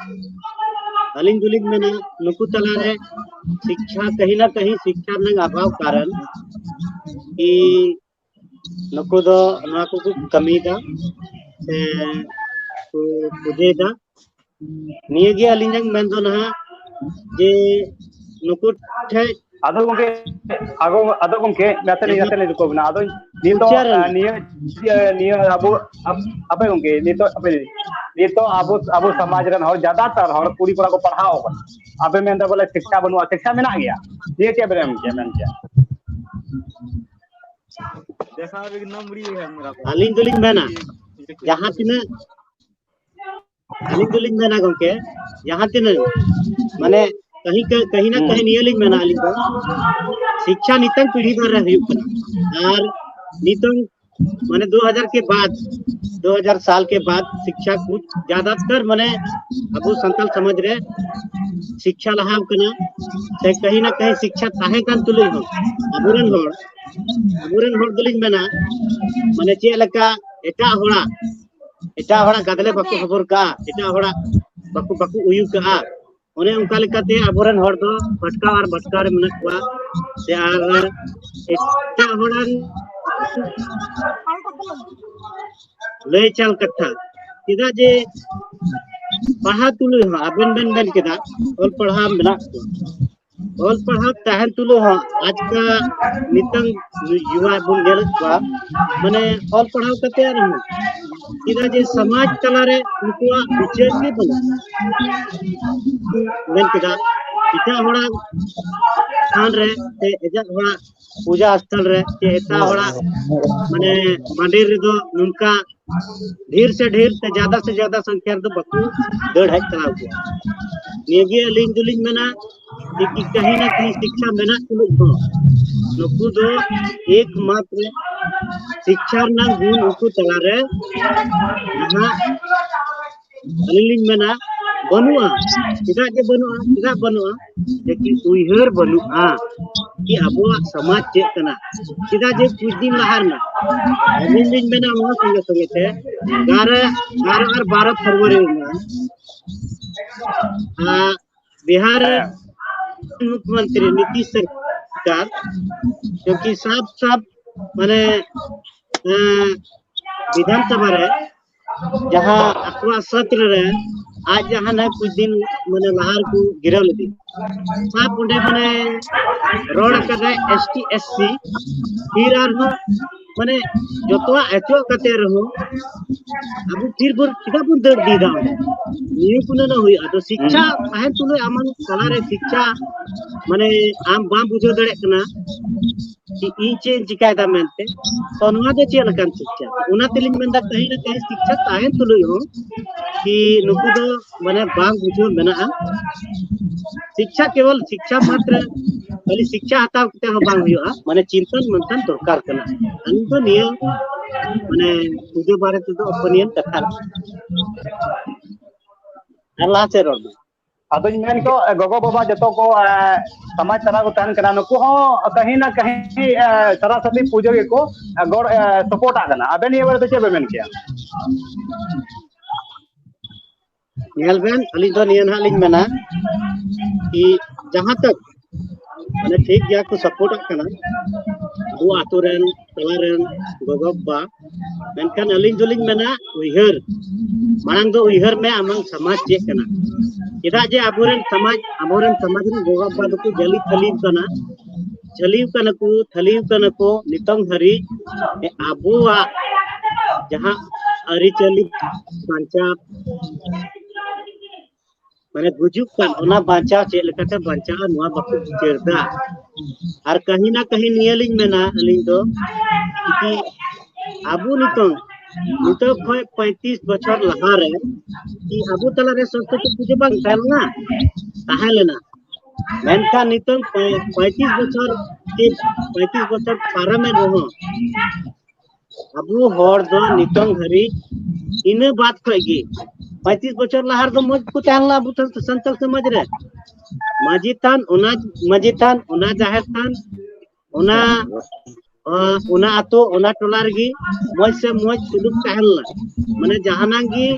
ᱟᱹᱞᱤᱧ ᱫᱚᱞᱤᱧ ᱢᱮᱱᱟ ᱱᱩᱠᱩ ᱛᱟᱞᱟᱨᱮ ᱥᱤᱠᱠᱷᱟ, ᱠᱟᱹᱦᱤ ᱱᱟ ᱠᱟᱹᱦᱤ ᱥᱤᱠᱠᱷᱟ ᱨᱮᱱᱟᱜ ᱚᱵᱷᱟᱵᱽ ᱠᱟᱨᱚᱱ ᱠᱤ ᱱᱩᱠᱩ ᱫᱚ ᱱᱚᱣᱟ ᱠᱚᱠᱚ ᱠᱟᱹᱢᱤᱭᱮᱫᱟ ᱥᱮ ᱠᱚ ᱯᱩᱡᱟᱹᱭᱮᱫᱟ᱾ ᱱᱤᱭᱟᱹᱜᱮ ᱟᱹᱞᱤᱧᱟᱜ ᱢᱮᱱ ᱫᱚ ᱱᱟᱦᱟᱜ, ᱡᱮ ᱱᱩᱠᱩ ᱴᱷᱮᱡ ᱟᱫᱚ ᱜᱚᱢᱠᱮ, ᱟᱫᱚ, ᱟᱫᱚ ᱜᱚᱢᱠᱮ, ᱱᱟᱥᱮ ᱞᱤᱧ, ᱱᱟᱥᱮ ᱞᱤᱧ ᱨᱩᱠᱟᱹᱣ ᱵᱮᱱᱟ᱾ ᱟᱫᱚ ᱱᱤᱛᱚᱜ, ᱯᱷᱤᱭᱩᱪᱟᱨ ᱨᱮ ᱟᱸ, ᱱᱤᱭᱟᱹ, ᱤᱭᱟᱹ, ᱱᱤᱭᱟᱹ ᱟᱵᱚ, ᱟᱯ-, ᱟᱯᱮ ᱜᱚᱢᱠᱮ, ᱱᱤᱛᱚᱜ, ᱟᱯᱮ, ᱱᱤᱛᱚᱜ ᱟᱵᱚ, ᱟᱵᱚ ᱥᱚᱢᱟᱡᱽ ᱨᱮᱱ ᱦᱚᱲ, ᱡᱟᱫᱟᱛᱟᱨ ᱦᱚᱲ, ᱠᱩᱲᱤ ᱠᱚᱲᱟ ᱠᱚ ᱯᱟᱲᱦᱟᱣ ᱟᱠᱟᱱᱟ᱾ ᱟᱯᱮ ᱢᱮᱱᱫᱟ ᱵᱚᱞᱮ ᱥᱤᱠᱠᱷᱟ ᱵᱟᱹᱱᱩᱜᱼᱟ, ᱥᱤᱠᱠᱷᱟ ᱢᱮᱱᱟᱜ ᱜᱮᱭᱟ᱾ ᱱᱤᱭᱟᱹ ᱪᱮᱫ ᱵᱮᱱ ᱢᱮᱱ ᱠᱮᱭᱟ, ᱢᱮᱱ ᱠᱮᱭᱟ? ᱟᱹᱞᱤᱧ ᱫᱚᱞᱤᱧ ᱢᱮᱱᱟ, ᱡᱟᱦᱟᱸ ᱛᱤᱱᱟᱹᱜ ᱟᱹᱞᱤᱧ ᱫᱚᱞᱤᱧ ᱢᱮᱱᱟ ᱜᱚᱢᱠᱮ, ᱡᱟᱦᱟᱸ ᱛᱤᱱᱟᱹᱜ ᱢᱟᱱᱮ ᱠᱟᱹᱦᱤ ᱠᱟᱹ-, ᱠᱟᱹᱦᱤ ᱱᱟ ᱦᱩᱸ᱾ ᱠᱟᱹᱦᱤ ᱱᱤᱭᱟᱹ ᱞᱤᱧ ᱢᱮᱱᱟ ᱟᱹᱞᱤᱧ ᱫᱚ, ᱥᱤᱠᱠᱷᱟ ᱱᱤᱛᱚᱝ ᱯᱤᱲᱦᱤ ᱫᱚ ᱨᱮ ᱦᱩᱭᱩᱜ ᱠᱟᱱᱟ᱾ ᱟᱨ ᱱᱤᱛᱚᱝ ᱢᱟᱱᱮ ᱫᱩ ᱦᱟᱡᱟᱨ ᱠᱮ ᱵᱟᱫ, ᱫᱩ ᱦᱟᱡᱟᱨ ᱥᱟᱞ ᱠᱮ ᱵᱟᱫ ᱥᱤᱠᱠᱷᱟ ᱠᱩᱪ ᱡᱟᱫᱟᱛᱟᱨ ᱢᱟᱱᱮ ᱟᱵᱚ ᱥᱟᱱᱛᱟᱞ ᱥᱚᱢᱟᱡᱽ ᱨᱮ ᱥᱤᱠᱠᱷᱟ ᱞᱟᱦᱟᱣ ᱠᱟᱱᱟ᱾ ᱥᱮ ᱠᱟᱹᱦᱤ ᱱᱟ ᱠᱟᱹᱦᱤ ᱥᱤᱠᱠᱷᱟ ᱛᱟᱦᱮᱸ ᱠᱟᱱ ᱛᱩᱞᱩᱡ ᱦᱚᱸ ᱟᱵᱚᱨᱮᱱ ᱦᱚᱲ, ᱟᱵᱚᱨᱮᱱ ᱦᱚᱲ ᱫᱚᱞᱤᱧ ᱢᱮᱱᱟ, ᱢᱟᱱᱮ ᱪᱮᱫ ᱞᱮᱠᱟ ᱮᱴᱟᱜ ᱦᱚᱲᱟᱜ, ᱮᱴᱟᱜ ᱦᱚᱲᱟᱜ ᱜᱟᱫᱽᱞᱮ ᱵᱟᱠᱚ ᱦᱚᱵᱚᱨ ᱠᱟᱜᱼᱟ, ᱮᱴᱟᱜ ᱦᱚᱲᱟᱜ ᱵᱟᱠᱚ, ᱵᱟᱠᱚ ᱩᱭᱩ ᱠᱟᱜᱼᱟ᱾ ᱚᱱᱮ ᱚᱱᱠᱟ ᱞᱮᱠᱟᱛᱮ ᱟᱵᱚᱨᱮᱱ ᱦᱚᱲ ᱫᱚ ᱵᱷᱟᱴᱠᱟᱣ ᱟᱨ ᱵᱷᱟᱴᱠᱟᱣ ᱨᱮ ᱢᱮᱱᱟᱜ ᱠᱚᱣᱟ᱾ ᱥᱮ ᱟᱨ ᱮᱴᱟᱜ ᱦᱚᱲᱟᱜ ᱞᱟᱹᱭ ᱪᱟᱞ ᱠᱟᱛᱷᱟ, ᱪᱮᱫᱟᱜ ᱡᱮ ᱯᱟᱲᱦᱟᱣ ᱛᱩᱞᱩᱡ ᱦᱚᱸ ᱟᱵᱮᱱ ᱵᱮᱱ ᱢᱮᱱ ᱠᱮᱫᱟ, ᱚᱞ ᱯᱟᱲᱦᱟᱣ ᱢᱮᱱᱟᱜ ᱠᱚᱣᱟ, ᱚᱞ ᱯᱟᱲᱦᱟᱣ ᱛᱟᱦᱮᱱ ᱛᱩᱞᱩᱡ ᱦᱚᱸ ᱟᱡᱠᱟ ᱱᱤᱛᱚᱝ ᱡᱩᱣᱟ ᱵᱚᱱ ᱧᱮᱞᱮᱫ ᱠᱚᱣᱟ, ᱢᱟᱱᱮ ᱚᱞ ᱯᱟᱲᱦᱟᱣ ᱠᱟᱛᱮ ᱨᱮᱦᱚᱸ ᱪᱮᱫᱟᱜ ᱡᱮ ᱥᱚᱢᱟᱡᱽ ᱛᱟᱞᱟᱨᱮ ᱩᱱᱠᱩᱣᱟᱜ ᱵᱤᱪᱟᱹᱨ ᱜᱮ ᱵᱟᱹᱱᱩᱜᱼᱟ᱾ ᱢᱮᱱ ᱠᱮᱫᱟ, ᱮᱴᱟᱜ ᱦᱚᱲᱟᱜ ᱛᱷᱟᱱ ᱨᱮ ᱥᱮ ᱮᱴᱟᱜ ᱦᱚᱲᱟᱜ ᱯᱩᱡᱟ ᱥᱛᱷᱚᱞ ᱨᱮ ᱥᱮ ᱮᱴᱟᱜ ᱦᱚᱲᱟᱜ ᱢᱟᱱᱮ ᱢᱟᱸᱰᱮᱨ ᱨᱮᱫᱚ ᱱᱚᱝᱠᱟ ᱰᱷᱮᱨ ᱥᱮ ᱰᱷᱮᱨ ᱥᱮ ᱡᱟᱫᱟ ᱥᱮ ᱡᱟᱫᱟ ᱥᱚᱝᱠᱷᱭᱟ ᱨᱮᱫᱚ ᱵᱟᱠᱚ ᱫᱟᱹᱲ ᱦᱮᱡ ᱪᱟᱞᱟᱣ ᱠᱚᱜᱼᱟ᱾ ᱱᱤᱭᱟᱹᱜᱮ ᱟᱹᱞᱤᱧ ᱫᱚᱞᱤᱧ ᱢᱮᱱᱟ ᱡᱮ ᱠᱤ ᱠᱟᱹᱦᱤ ᱱᱟ ᱠᱟᱹᱦᱤ ᱥᱤᱠᱠᱷᱟ ᱢᱮᱱᱟᱜ ᱛᱩᱞᱩᱡ ᱦᱚᱸ ᱱᱩᱠᱩ ᱫᱚ ᱮᱠᱢᱟᱛᱨᱚ ᱥᱤᱠᱠᱷᱟ ᱨᱮᱱᱟᱜ ᱜᱩᱱ ᱩᱱᱠᱩ ᱛᱟᱞᱟᱨᱮ ᱱᱟᱦᱟᱜ ᱟᱹᱞᱤᱧ ᱞᱤᱧ ᱢᱮᱱᱟ ᱵᱟᱹᱱᱩᱜᱼᱟ᱾ ᱪᱮᱫᱟᱜ ᱡᱮ ᱵᱟᱹᱱᱩᱜᱼᱟ? ᱪᱮᱫᱟᱜ ᱵᱟᱹᱱᱩᱜᱼᱟ? ᱡᱮ ᱠᱤ ᱩᱭᱦᱟᱹᱨ ᱵᱟᱹᱱᱩᱜᱼᱟ ᱠᱤ ᱟᱵᱚᱣᱟᱜ ᱥᱚᱢᱟᱡᱽ ᱪᱮᱫ ᱠᱟᱱᱟ᱾ ᱪᱮᱫᱟᱜ ᱡᱮ ᱠᱩᱪ ᱫᱤᱱ ᱞᱟᱦᱟ ᱨᱮᱱᱟᱜ ᱟᱹᱞᱤᱧ ᱞᱤᱧ ᱢᱮᱱᱟ ᱱᱚᱣᱟ ᱥᱚᱸᱜᱮ ᱥᱚᱸᱜᱮ ᱛᱮ ᱮᱜᱟᱨᱚ, ᱮᱜᱟᱨᱚ ᱟᱨ ᱵᱟᱨᱚ ᱯᱷᱮᱵᱽᱨᱩᱣᱟᱨᱤ ᱨᱮᱱᱟᱜ, ᱟᱸ, ᱵᱤᱦᱟᱨ ᱨᱮ ᱦᱮᱸ᱾ ᱢᱩᱠᱷᱭᱚᱢᱚᱱᱛᱨᱤ ᱱᱤᱛᱤᱥ ᱥᱚᱨᱠᱟᱨ ᱠᱤᱭᱩᱠᱤ ᱥᱟᱯ ᱥᱟᱯ ᱢᱟᱱᱮ ᱵᱤᱫᱷᱟᱱ ᱥᱚᱵᱷᱟ ᱨᱮ ᱡᱟᱦᱟᱸ ᱟᱠᱚᱣᱟᱜ ᱥᱚᱛᱨᱚ ᱨᱮ ᱟᱡ ᱡᱟᱦᱟᱸ ᱱᱟᱭ ᱠᱩᱪ ᱫᱤᱱ ᱢᱟᱱᱮ ᱞᱟᱦᱟ ᱨᱮᱠᱚ ᱜᱤᱨᱟᱹᱣ ᱞᱮᱫᱮ, ᱥᱟᱵ ᱚᱸᱰᱮ ᱢᱟᱱᱮ ᱨᱚᱲ ᱠᱟᱫᱟᱭ ᱮᱥ ᱴᱤ ᱮᱥ ᱥᱤ, ᱯᱷᱤᱨ ᱟᱨᱦᱚᱸ ᱢᱟᱱᱮ ᱡᱚᱛᱚᱣᱟᱜ ᱮᱛᱚᱦᱚᱵ ᱠᱟᱛᱮ ᱨᱮᱦᱚᱸ ᱟᱵᱚ ᱯᱷᱤᱨ ᱵᱚᱱ ᱪᱮᱫᱟᱜ ᱵᱚᱱ ᱫᱟᱹᱲ ᱤᱫᱤᱭᱮᱫᱟ ᱚᱸᱰᱮ? ᱱᱤᱭᱟᱹ ᱠᱚ ᱱᱩᱱᱟᱹᱜ ᱦᱩᱭᱩᱜᱼᱟ᱾ ᱟᱫᱚ ᱥᱤᱠᱪᱷᱟ ᱛᱟᱦᱮᱱ ᱛᱩᱞᱩᱡ ᱟᱢᱟᱜ ᱛᱟᱞᱟᱨᱮ ᱥᱤᱠᱪᱷᱟ ᱢᱟᱱᱮ ᱟᱢ ᱵᱟᱢ ᱵᱩᱡᱷᱟᱹᱣ ᱫᱟᱲᱮᱭᱟᱜ ᱠᱟᱱᱟ ᱤᱧ ᱪᱮᱫ ᱤᱧ ᱪᱤᱠᱟᱭᱮᱫᱟ ᱢᱮᱱᱛᱮ᱾ ᱛᱚ ᱱᱚᱣᱟ ᱫᱚ ᱪᱮᱫ ᱞᱮᱠᱟᱱ ᱥᱤᱠᱪᱷᱟ? ᱚᱱᱟ ᱛᱮᱞᱤᱧ ᱢᱮᱱᱫᱟ ᱠᱟᱹᱦᱤ ᱱᱟ ᱠᱟᱹᱦᱤ ᱥᱤᱠᱪᱷᱟ ᱛᱟᱦᱮᱱ ᱛᱩᱞᱩᱡ ᱦᱚᱸ ᱠᱤ ᱱᱩᱠᱩ ᱫᱚ ᱢᱟᱱᱮ ᱵᱟᱝ ᱵᱩᱡᱷᱟᱹᱣ ᱢᱮᱱᱟᱜᱼᱟ᱾ ᱥᱤᱠᱪᱷᱟ ᱠᱮᱵᱚᱞ ᱥᱤᱠᱪᱷᱟ ᱢᱟᱛᱨᱚ ᱠᱷᱟᱹᱞᱤ ᱥᱤᱠᱪᱷᱟ ᱦᱟᱛᱟᱣ ᱠᱟᱛᱮ ᱦᱚᱸ ᱵᱟᱝ ᱦᱩᱭᱩᱜᱼᱟ, ᱢᱟᱱᱮ ᱪᱤᱱᱛᱚᱱ ᱢᱟᱱᱛᱷᱚᱱ ᱫᱚᱨᱠᱟᱨ ᱠᱟᱱᱟ᱾ ᱟᱹᱞᱤᱧ ᱫᱚ ᱱᱤᱭᱟᱹ ᱢᱟᱱᱮ ᱯᱩᱡᱟᱹ ᱵᱟᱨᱮ ᱛᱮᱫᱚ ᱚᱯᱤᱱᱤᱭᱚᱱ ᱠᱟᱛᱷᱟ᱾ ᱟᱨ ᱞᱟᱦᱟ ᱥᱮᱫ ᱨᱚᱲ ᱢᱮ᱾ ᱟᱫᱚᱧ ᱢᱮᱱ ᱠᱚ ᱜᱚᱜᱚ ᱵᱟᱵᱟ ᱡᱚᱛᱚ ᱠᱚ ᱥᱚᱢᱟᱡᱽ ᱛᱟᱞᱟ ᱠᱚ ᱛᱟᱦᱮᱱ ᱠᱟᱱᱟ, ᱱᱩᱠᱩ ᱦᱚᱸ ᱠᱟᱹᱦᱤ ᱱᱟ ᱠᱟᱹᱦᱤ ᱥᱟᱨᱟᱥᱟᱹᱛᱤ ᱯᱩᱡᱟᱹ ᱜᱮᱠᱚ ᱜᱚᱲ ᱥᱟᱯᱳᱨᱴᱟᱜ ᱠᱟᱱᱟ᱾ ᱟᱵᱮᱱ ᱱᱤᱭᱟᱹ ᱵᱟᱨᱮ ᱛᱮ ᱪᱮᱫ ᱵᱮᱱ ᱢᱮᱱ ᱠᱮᱭᱟ? ᱧᱮᱞ ᱵᱮᱱ, ᱟᱹᱞᱤᱧ ᱫᱚ ᱱᱤᱭᱟᱹ ᱱᱟᱦᱟᱜ ᱞᱤᱧ ᱢᱮᱱᱟ ᱠᱤ ᱡᱟᱦᱟᱸ ᱛᱚᱠ ᱢᱟᱱᱮ ᱴᱷᱤᱠ ᱜᱮᱭᱟ ᱠᱚ ᱥᱟᱯᱳᱨᱴᱟᱜ ᱠᱟᱱᱟ ᱟᱵᱚ ᱟᱛᱳ ᱨᱮᱱ ᱛᱟᱞᱟ ᱨᱮᱱ ᱜᱚᱜᱚ ᱵᱟᱵᱟ, ᱢᱮᱱᱠᱷᱟᱱ ᱟᱹᱞᱤᱧ ᱫᱚᱞᱤᱧ ᱢᱮᱱᱟ ᱩᱭᱦᱟᱹᱨ ᱢᱟᱲᱟᱝ ᱫᱚ ᱩᱭᱦᱟᱹᱨ ᱢᱮ ᱟᱢᱟᱝ ᱥᱚᱢᱟᱡᱽ ᱪᱮᱫ ᱠᱟᱱᱟ᱾ ᱪᱮᱫᱟᱜ ᱡᱮ ᱟᱵᱚᱨᱮᱱ ᱥᱚᱢᱟᱡᱽ ᱟᱵᱚᱨᱮᱱ ᱥᱚᱢᱟᱡᱽ ᱨᱮᱱ ᱜᱚᱜᱚ ᱵᱟᱵᱟ ᱫᱚᱠᱚ ᱡᱟᱹᱞᱤ ᱛᱷᱟᱹᱞᱤ ᱠᱟᱱᱟ, ᱡᱷᱟᱹᱞᱤ ᱠᱟᱱᱟ ᱠᱚ, ᱛᱷᱟᱹᱞᱤ ᱠᱟᱱᱟ ᱠᱚ ᱱᱤᱛᱚᱝ ᱦᱟᱹᱨᱤᱡ᱾ ᱟᱵᱚᱣᱟᱜ ᱡᱟᱦᱟᱸ ᱟᱹᱨᱤᱪᱟᱹᱞᱤ ᱵᱟᱧᱪᱟᱣ ᱢᱟᱱᱮ ᱜᱩᱡᱩᱜ ᱠᱟᱱ ᱚᱱᱟ ᱵᱟᱧᱪᱟᱣ ᱪᱮᱫ ᱞᱮᱠᱟᱛᱮ ᱵᱟᱧᱪᱟᱜᱼᱟ ᱱᱚᱣᱟ ᱵᱟᱠᱚ ᱵᱤᱪᱟᱹᱨ ᱫᱟ᱾ ᱟᱨ ᱠᱟᱹᱦᱤ ᱱᱟ ᱠᱟᱹᱦᱤ ᱱᱤᱭᱟᱹ ᱞᱤᱧ ᱢᱮᱱᱟ ᱟᱹᱞᱤᱧ ᱫᱚ ᱠᱤ ᱟᱵᱚ ᱱᱤᱛᱚᱝ ᱱᱤᱛᱚᱜ ᱠᱷᱚᱱ ᱯᱚᱸᱭᱛᱨᱤᱥ ᱵᱚᱪᱷᱚᱨ ᱞᱟᱦᱟᱨᱮ ᱠᱤ ᱟᱵᱚ ᱛᱟᱞᱟᱨᱮ ᱥᱚᱨᱚᱥᱚᱛᱤ ᱯᱩᱡᱟᱹ ᱵᱟᱝ ᱛᱟᱦᱮᱸ ᱞᱮᱱᱟ? ᱛᱟᱦᱮᱸ ᱞᱮᱱᱟ᱾ ᱢᱮᱱᱠᱷᱟᱱ ᱱᱤᱛᱚᱝ ᱯᱚᱸᱭᱛᱨᱤᱥ ᱵᱚᱪᱷᱚᱨ ᱠᱤ ᱯᱚᱸᱭᱛᱨᱤᱥ ᱵᱚᱪᱷᱚᱨ ᱯᱟᱨᱚᱢᱮᱱ ᱨᱮᱦᱚᱸ ᱟᱵᱚ ᱦᱚᱲ ᱫᱚ ᱱᱤᱛᱚᱝ ᱫᱷᱟᱹᱨᱤᱡ ᱤᱱᱟᱹ ᱵᱟᱫ ᱠᱷᱚᱡ ᱜᱮ ᱯᱚᱸᱭᱛᱨᱤᱥ ᱵᱚᱪᱷᱚᱨ ᱞᱟᱦᱟ ᱨᱮᱫᱚ ᱢᱚᱡᱽ ᱠᱚ ᱛᱟᱦᱮᱸ ᱞᱮᱱᱟ ᱟᱵᱚ ᱥᱟᱱᱛᱟᱲ ᱥᱚᱢᱟᱡᱽ ᱨᱮ᱾ ᱢᱟᱹᱡᱷᱤ ᱛᱷᱟᱱ, ᱚᱱᱟ ᱢᱟᱹᱡᱷᱤ ᱛᱷᱟᱱ, ᱚᱱᱟ ᱡᱟᱦᱮᱨ ᱛᱷᱟᱱ, ᱚᱱᱟ ᱚᱱᱟ ᱟᱛᱳ, ᱚᱱᱟ ᱴᱚᱞᱟ ᱨᱮᱜᱮ ᱢᱚᱡᱽ ᱥᱮ ᱢᱚᱡᱽ ᱥᱩᱞᱩᱠ ᱛᱟᱦᱮᱸ ᱞᱮᱱᱟ᱾ ᱢᱟᱱᱮ ᱡᱟᱦᱟᱱᱟᱜ ᱜᱮ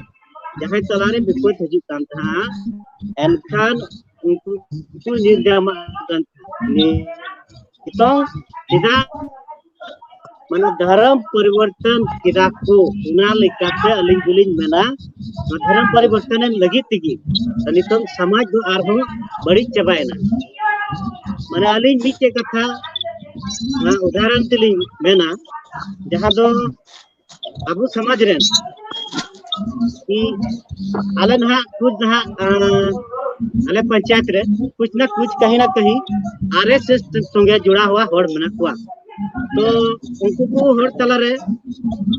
ᱡᱟᱦᱟᱸᱭ ᱛᱟᱞᱟᱨᱮ ᱵᱤᱯᱚᱫ ᱦᱤᱡᱩᱜ ᱠᱟᱱ ᱛᱟᱦᱮᱸᱱᱟ, ᱮᱱᱠᱷᱟᱱ ᱩᱱᱠᱩ ᱩᱱᱠᱩ ᱧᱤᱨ ᱧᱟᱢᱟᱜ ᱠᱟᱱ ᱛᱟᱦᱮᱸᱱᱟ᱾ ᱱᱤᱛᱚᱝ ᱪᱮᱫᱟᱜ ᱢᱟᱱᱮ ᱫᱷᱚᱨᱚᱢ ᱯᱚᱨᱤᱵᱚᱨᱛᱚᱱ ᱠᱮᱫᱟ ᱠᱚ, ᱚᱱᱟ ᱞᱮᱠᱟᱛᱮ ᱟᱹᱞᱤᱧ ᱫᱚᱞᱤᱧ ᱢᱮᱱᱟ, ᱱᱚᱣᱟ ᱫᱷᱚᱨᱚᱢ ᱯᱚᱨᱤᱵᱚᱨᱛᱚᱱ ᱞᱟᱹᱜᱤᱫ ᱛᱮᱜᱮ ᱱᱤᱛᱚᱝ ᱥᱚᱢᱟᱡᱽ ᱫᱚ ᱟᱨᱦᱚᱸ ᱵᱟᱹᱲᱤᱡ ᱪᱟᱵᱟᱭᱮᱱᱟ᱾ ᱢᱟᱱᱮ ᱟᱹᱞᱤᱧ ᱢᱤᱫᱴᱮᱡ ᱠᱟᱛᱷᱟ, ᱱᱚᱣᱟ ᱩᱫᱟᱦᱚᱨᱚᱱ ᱛᱮᱞᱤᱧ ᱢᱮᱱᱟ, ᱡᱟᱦᱟᱸ ᱫᱚ ᱟᱵᱚ ᱥᱚᱢᱟᱡᱽ ᱨᱮᱱ ᱠᱤ ᱟᱞᱮ ᱱᱟᱦᱟᱜ ᱠᱩᱪ ᱱᱟᱦᱟᱜ, ᱟᱸ, ᱟᱞᱮ ᱯᱚᱧᱪᱟᱭᱮᱛ ᱨᱮ ᱠᱩᱪ ᱱᱟ ᱠᱩᱪ ᱠᱟᱹᱦᱤ ᱱᱟ ᱠᱟᱹᱦᱤ ᱟᱨ ᱮᱥ ᱮᱥ ᱥᱚᱸᱜᱮ ᱡᱚᱲᱟᱣ ᱦᱩᱣᱟ ᱦᱚᱲ ᱢᱮᱱᱟᱜ ᱠᱚᱣᱟ᱾ ᱛᱚ ᱩᱱᱠᱩ ᱠᱚ ᱦᱚᱲ ᱛᱟᱞᱟᱨᱮ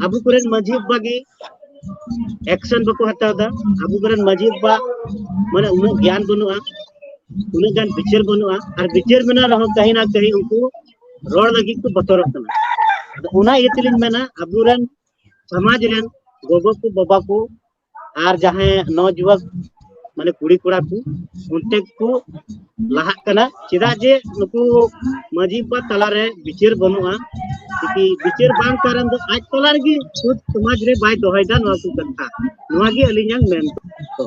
ᱟᱵᱚ ᱠᱚᱨᱮᱱ ᱢᱟᱹᱡᱷᱤ ᱵᱟᱵᱟ ᱜᱮ ᱮᱠᱥᱮᱱ ᱵᱟᱠᱚ ᱦᱟᱛᱟᱣ ᱮᱫᱟ᱾ ᱟᱵᱚ ᱠᱚᱨᱮᱱ ᱢᱟᱹᱡᱷᱤ ᱵᱟᱵᱟ ᱢᱟᱱᱮ ᱩᱱᱟᱹᱜ ᱜᱮᱭᱟᱱ ᱵᱟᱹᱱᱩᱜᱼᱟ, ᱩᱱᱟᱹᱜ ᱜᱟᱱ ᱵᱤᱪᱟᱹᱨ ᱵᱟᱹᱱᱩᱜᱼᱟ, ᱟᱨ ᱵᱤᱪᱟᱹᱨ ᱢᱮᱱᱟᱜ ᱨᱮᱦᱚᱸ ᱠᱟᱹᱦᱤ ᱱᱟ ᱠᱟᱹᱦᱤ ᱩᱱᱠᱩ ᱨᱚᱲ ᱞᱟᱹᱜᱤᱫ ᱠᱚ ᱵᱚᱛᱚᱨᱚᱜ ᱠᱟᱱᱟ᱾ ᱟᱫᱚ ᱚᱱᱟ ᱤᱭᱟᱹ ᱛᱮᱞᱤᱧ ᱢᱮᱱᱟ, ᱟᱵᱚᱨᱮᱱ ᱥᱚᱢᱟᱡᱽ ᱨᱮᱱ ᱜᱚᱜᱚ ᱠᱚ, ᱵᱟᱵᱟ ᱠᱚ, ᱟᱨ ᱡᱟᱦᱟᱸᱭ ᱱᱚᱣᱡᱩᱣᱟᱠ ᱢᱟᱱᱮ ᱠᱩᱲᱤ ᱠᱚᱲᱟ ᱠᱚ, ᱚᱱᱛᱮ ᱠᱚ ᱞᱟᱦᱟᱜ ᱠᱟᱱᱟ᱾ ᱪᱮᱫᱟᱜ ᱡᱮ ᱱᱩᱠᱩ ᱢᱟᱹᱡᱷᱤ ᱵᱟᱵᱟ ᱛᱟᱞᱟᱨᱮ ᱵᱤᱪᱟᱹᱨ ᱵᱟᱹᱱᱩᱜᱼᱟ, ᱡᱩᱫᱤ ᱵᱤᱪᱟᱹᱨ ᱵᱟᱝ ᱠᱟᱨᱚᱱ ᱫᱚ ᱟᱡ ᱛᱟᱞᱟ ᱨᱮᱜᱮ ᱠᱷᱩᱫ ᱥᱚᱢᱟᱡᱽ ᱨᱮ ᱵᱟᱭ ᱫᱚᱦᱚᱭᱮᱫᱟ ᱱᱚᱣᱟ ᱠᱚ ᱠᱟᱛᱷᱟ᱾ ᱱᱚᱣᱟ ᱜᱮ ᱟᱹᱞᱤᱧᱟᱜ ᱢᱮᱱ ᱫᱚ᱾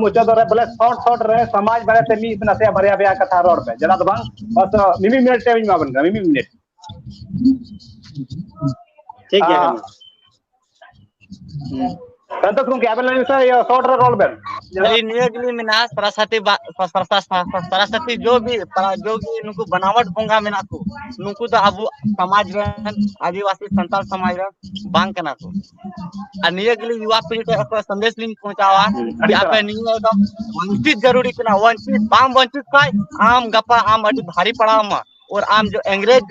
ᱢᱩᱪᱟᱹᱫ ᱨᱮ ᱵᱚᱞᱮ ᱥᱚᱨᱴ ᱥᱚᱨᱴ ᱨᱮ ᱥᱚᱢᱟᱡᱽ ᱵᱟᱨᱮᱛᱮ ᱢᱤᱫ ᱱᱟᱥᱮᱭᱟᱜ ᱵᱟᱨᱭᱟ ᱯᱮᱭᱟ ᱠᱟᱛᱷᱟ ᱨᱚᱲ ᱯᱮ, ᱡᱟᱫᱟ ᱫᱚ ᱵᱟᱝ, ᱵᱟᱥ ᱢᱤᱢᱤᱫ ᱢᱤᱱᱤᱴ ᱴᱟᱭᱤᱢ ᱤᱧ ᱮᱢᱟ ᱵᱮᱱ ᱠᱟᱱᱟ, ᱢᱤᱢᱤᱫ ᱢᱤᱱᱤᱴ᱾ ᱴᱷᱤᱠ ᱜᱮᱭᱟ, ᱟᱨ ᱦᱮᱸ ᱢᱟ᱾ ᱥᱚᱱᱛᱳᱥ ᱜᱚᱢᱠᱮ, ᱟᱵᱮᱱ ᱞᱟᱹᱭ ᱥᱮ, ᱤᱭᱟᱹ, ᱥᱚᱨᱴ ᱨᱮ ᱨᱚᱲ ᱵᱮᱱ᱾ ᱟᱹᱞᱤᱧ ᱱᱤᱭᱟᱹ ᱜᱮᱞᱤᱧ ᱢᱮᱱᱟ, ᱥᱟᱨᱟᱥᱟᱛᱤ ᱵᱟ-, ᱥᱟ-, ᱥᱟ-, ᱥᱟ-, ᱥᱟ-, ᱥᱟᱨᱟᱥᱟᱛᱤ ᱡᱚ ᱵᱤ, ᱯᱟᱨᱟ-, ᱡᱚ ᱜᱮ ᱱᱩᱠᱩ ᱵᱟᱱᱟᱣᱟᱴ ᱵᱚᱸᱜᱟ ᱢᱮᱱᱟᱜ ᱠᱚ, ᱱᱩᱠᱩ ᱫᱚ ᱟᱵᱚ ᱥᱚᱢᱟᱡᱽ ᱨᱮᱱ, ᱟᱹᱫᱤᱵᱟᱹᱥᱤ ᱥᱟᱱᱛᱟᱲ ᱥᱚᱢᱟᱡᱽ ᱨᱮᱱ ᱵᱟᱝ ᱠᱟᱱᱟ ᱠᱚ᱾ ᱟᱨ ᱱᱤᱭᱟᱹ ᱜᱮᱞᱤᱧ ᱭᱩᱣᱟ ᱯᱤᱲᱦᱤ ᱴᱷᱮᱱ ᱟᱠᱚ ᱥᱟᱸᱫᱮᱥ ᱞᱤᱧ ᱯᱚᱦᱚᱸᱪᱟᱣᱟ ᱦᱩᱸ, ᱟᱹᱰᱤ ᱡᱮ ᱟᱯᱮ ᱥᱟᱨᱦᱟᱣ᱾ ᱱᱤᱭᱟᱹ ᱫᱚ ᱵᱚᱧᱪᱤᱛ ᱡᱟᱹᱨᱩᱲᱤ ᱠᱟᱱᱟ, ᱵᱚᱧᱪᱤᱛ ᱵᱟᱝ ᱵᱚᱧᱪᱤᱛ ᱠᱷᱟᱡ ᱟᱢ ᱜᱟᱯᱟ ᱟᱢ ᱟᱹᱰᱤ ᱵᱷᱟᱨᱤ ᱯᱟᱲᱟᱣ ᱟᱢᱟ᱾ ᱟᱨ ᱟᱢ ᱡᱚ ᱤᱝᱨᱮᱡᱽ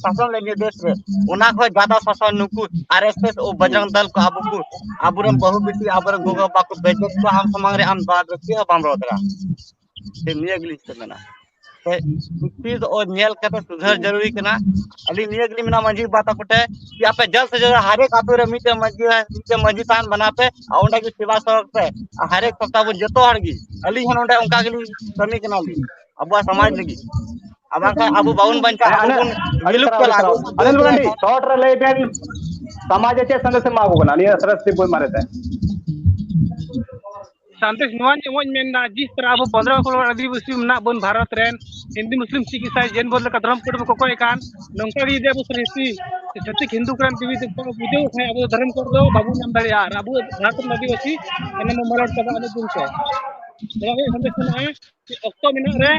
ᱥᱟᱥᱚᱱ ᱞᱮ ᱱᱤᱭᱟᱹ ᱫᱮᱥ ᱨᱮ, ᱚᱱᱟ ᱠᱷᱚᱡ ᱡᱟᱫᱟ ᱥᱟᱥᱚᱱ ᱱᱩᱠᱩ ᱟᱨ ᱮᱥ ᱮᱥ ᱳ ᱦᱩᱸ᱾ ᱵᱚᱡᱨᱚᱝ ᱫᱚᱞ ᱠᱚ ᱟᱵᱚ ᱠᱚ, ᱟᱵᱚᱨᱮᱱ ᱵᱟᱹᱦᱩ ᱵᱤᱴᱤ, ᱟᱵᱚᱨᱮᱱ ᱜᱚᱜᱚ ᱵᱟᱵᱟ ᱠᱚ ᱵᱮᱡᱚᱛ ᱠᱚᱣᱟ ᱟᱢ ᱥᱟᱢᱟᱝ ᱨᱮ, ᱟᱢ ᱵᱟᱫ ᱨᱮ ᱪᱮᱫ ᱦᱚᱸ ᱵᱟᱢ ᱨᱚᱲ ᱫᱟᱲᱮᱭᱟᱜᱼᱟ᱾ ᱥᱮ ᱱᱤᱭᱟᱹ ᱜᱮᱞᱤᱧ ᱢᱮᱱᱟ᱾ ᱥᱮ ᱪᱤᱠᱤ ᱫᱚ ᱧᱮᱞ ᱠᱟᱛᱮ ᱥᱩᱫᱷᱟᱹᱨ ᱦᱩᱸ᱾ ᱡᱟᱹᱨᱩᱨᱤ ᱠᱟᱱᱟ᱾ ᱟᱹᱞᱤᱧ ᱱᱤᱭᱟᱹ ᱜᱮᱞᱤᱧ ᱢᱮᱱᱟ ᱢᱟᱹᱡᱷᱤ ᱵᱟᱵᱟ ᱛᱟᱠᱚ ᱴᱷᱮᱱ, ᱡᱮ ᱟᱯᱮ ᱡᱟᱞᱫ ᱥᱮ ᱡᱟᱞᱫ ᱦᱟᱨᱮᱠ ᱟᱛᱳ ᱨᱮ ᱢᱤᱫᱴᱮᱱ ᱢᱟᱹᱡᱷᱤ, ᱢᱤᱫᱴᱮᱱ ᱢᱟᱹᱡᱷᱤ ᱛᱷᱟᱱ ᱵᱮᱱᱟᱣ ᱯᱮ, ᱟᱨ ᱚᱸᱰᱮ ᱜᱮ ᱥᱮᱵᱟ ᱥᱮᱵᱚᱠ ᱯᱮ, ᱟᱨ ᱦᱟᱨᱮᱠ ᱥᱚᱯᱛᱟᱦ ᱵᱚᱱ ᱡᱚᱛᱚ ᱦᱚᱲ ᱜᱮ, ᱟᱹᱞᱤᱧ ᱦᱚᱸ ᱱᱚᱰᱮ ᱚᱱᱠᱟ ᱜᱮᱞᱤᱧ ᱠᱟᱹᱢᱤ ᱠᱟᱱᱟ ᱞᱤᱧ ᱟᱵᱚᱣᱟᱜ ᱥᱚᱢᱟᱡᱽ ᱞᱟᱹᱜᱤᱫ᱾ ᱟᱨ ᱵᱟᱝᱠᱷᱟᱱ ᱟᱵᱚ ᱵᱟᱵᱚᱱ ᱵᱟᱧᱪᱟᱜᱼᱟ, ᱦᱮᱸ, ᱟᱵᱚ ᱟᱹᱰᱤ ᱵᱚᱱ ᱥᱟᱨᱦᱟᱣ, ᱟᱹᱰᱤ ᱵᱤᱞᱩᱯ ᱥᱟᱨᱦᱟᱣ, ᱟᱹᱰᱤ ᱪᱟᱞᱟᱜᱼᱟ᱾ ᱥᱟᱨᱦᱟᱣ᱾ ᱟᱵᱚ ᱟᱹᱱᱤᱞ ᱢᱟᱨᱟᱱᱰᱤ, ᱥᱚᱨᱴ ᱨᱮ ᱞᱟᱹᱭ ᱵᱮᱱ, ᱥᱚᱢᱟᱡᱽ ᱨᱮ ᱪᱮᱫ ᱥᱟᱸᱫᱮᱥ ᱮᱢ ᱮᱢᱟ ᱠᱚ ᱠᱟᱱᱟ ᱱᱤᱭᱟᱹ ᱥᱟᱨᱟᱥᱟᱛᱤ ᱵᱳᱭ ᱢᱟᱨᱮ ᱛᱮ? ᱥᱟᱸᱫᱮᱥ ᱱᱚᱣᱟ ᱧᱚᱜ ᱤᱧ ᱢᱮᱱᱫᱟ, ᱡᱤᱥ ᱛᱟᱨᱟ ᱟᱵᱚ ᱯᱚᱱᱫᱽᱨᱚ ᱠᱨᱳᱲ ᱟᱹᱫᱤᱵᱟᱹᱥᱤ ᱢᱮᱱᱟᱜ ᱵᱚᱱ ᱵᱷᱟᱨᱚᱛ ᱨᱮᱱ, ᱦᱤᱱᱫᱩ ᱢᱩᱥᱞᱤᱢ ᱥᱤᱠᱷ ᱤᱥᱟᱭ ᱡᱮᱱ ᱵᱚᱫ ᱞᱮᱠᱟ ᱫᱷᱚᱨᱚᱢ ᱠᱳᱰ ᱵᱚ ᱠᱚᱠᱚᱭᱮᱫ ᱠᱟᱱ, ᱱᱚᱝᱠᱟ ᱜᱮ ᱡᱩᱫᱤ ᱟᱵᱚ ᱥᱟᱹᱨᱤ ᱪᱷᱟᱹᱛᱤᱠ ᱦᱤᱱᱫᱩ ᱠᱚᱨᱮᱱ ᱡᱩᱫᱤ ᱠᱚ ᱵᱩᱡᱷᱟᱹᱣ ᱠᱷᱟᱱ, ᱟᱵᱚ ᱫᱚ ᱫᱷᱚᱨᱚᱢ ᱠᱳᱰ ᱫᱚ ᱵᱟᱵᱚᱱ ᱧᱟᱢ ᱫᱟᱲᱮᱭᱟᱜᱼᱟ᱾ ᱟᱨ ᱟᱵᱚ ᱡᱷᱟᱲᱠᱷᱚᱸᱰ ᱟᱹᱫᱤᱵᱟᱹᱥᱤ ᱮᱱᱮᱢ ᱵᱚ ᱢᱟᱞᱚᱴ ᱪᱟᱵᱟᱜᱼᱟ ᱢᱤᱫ ᱫᱤᱱ ᱛᱮ᱾ ᱱᱚᱣᱟ ᱜᱮ ᱥᱟᱸᱫᱮᱥ ᱢᱮᱱᱟᱜᱼᱟ ᱡᱮ ᱚᱠᱛᱚ ᱢᱮᱱᱟᱜ ᱨᱮ,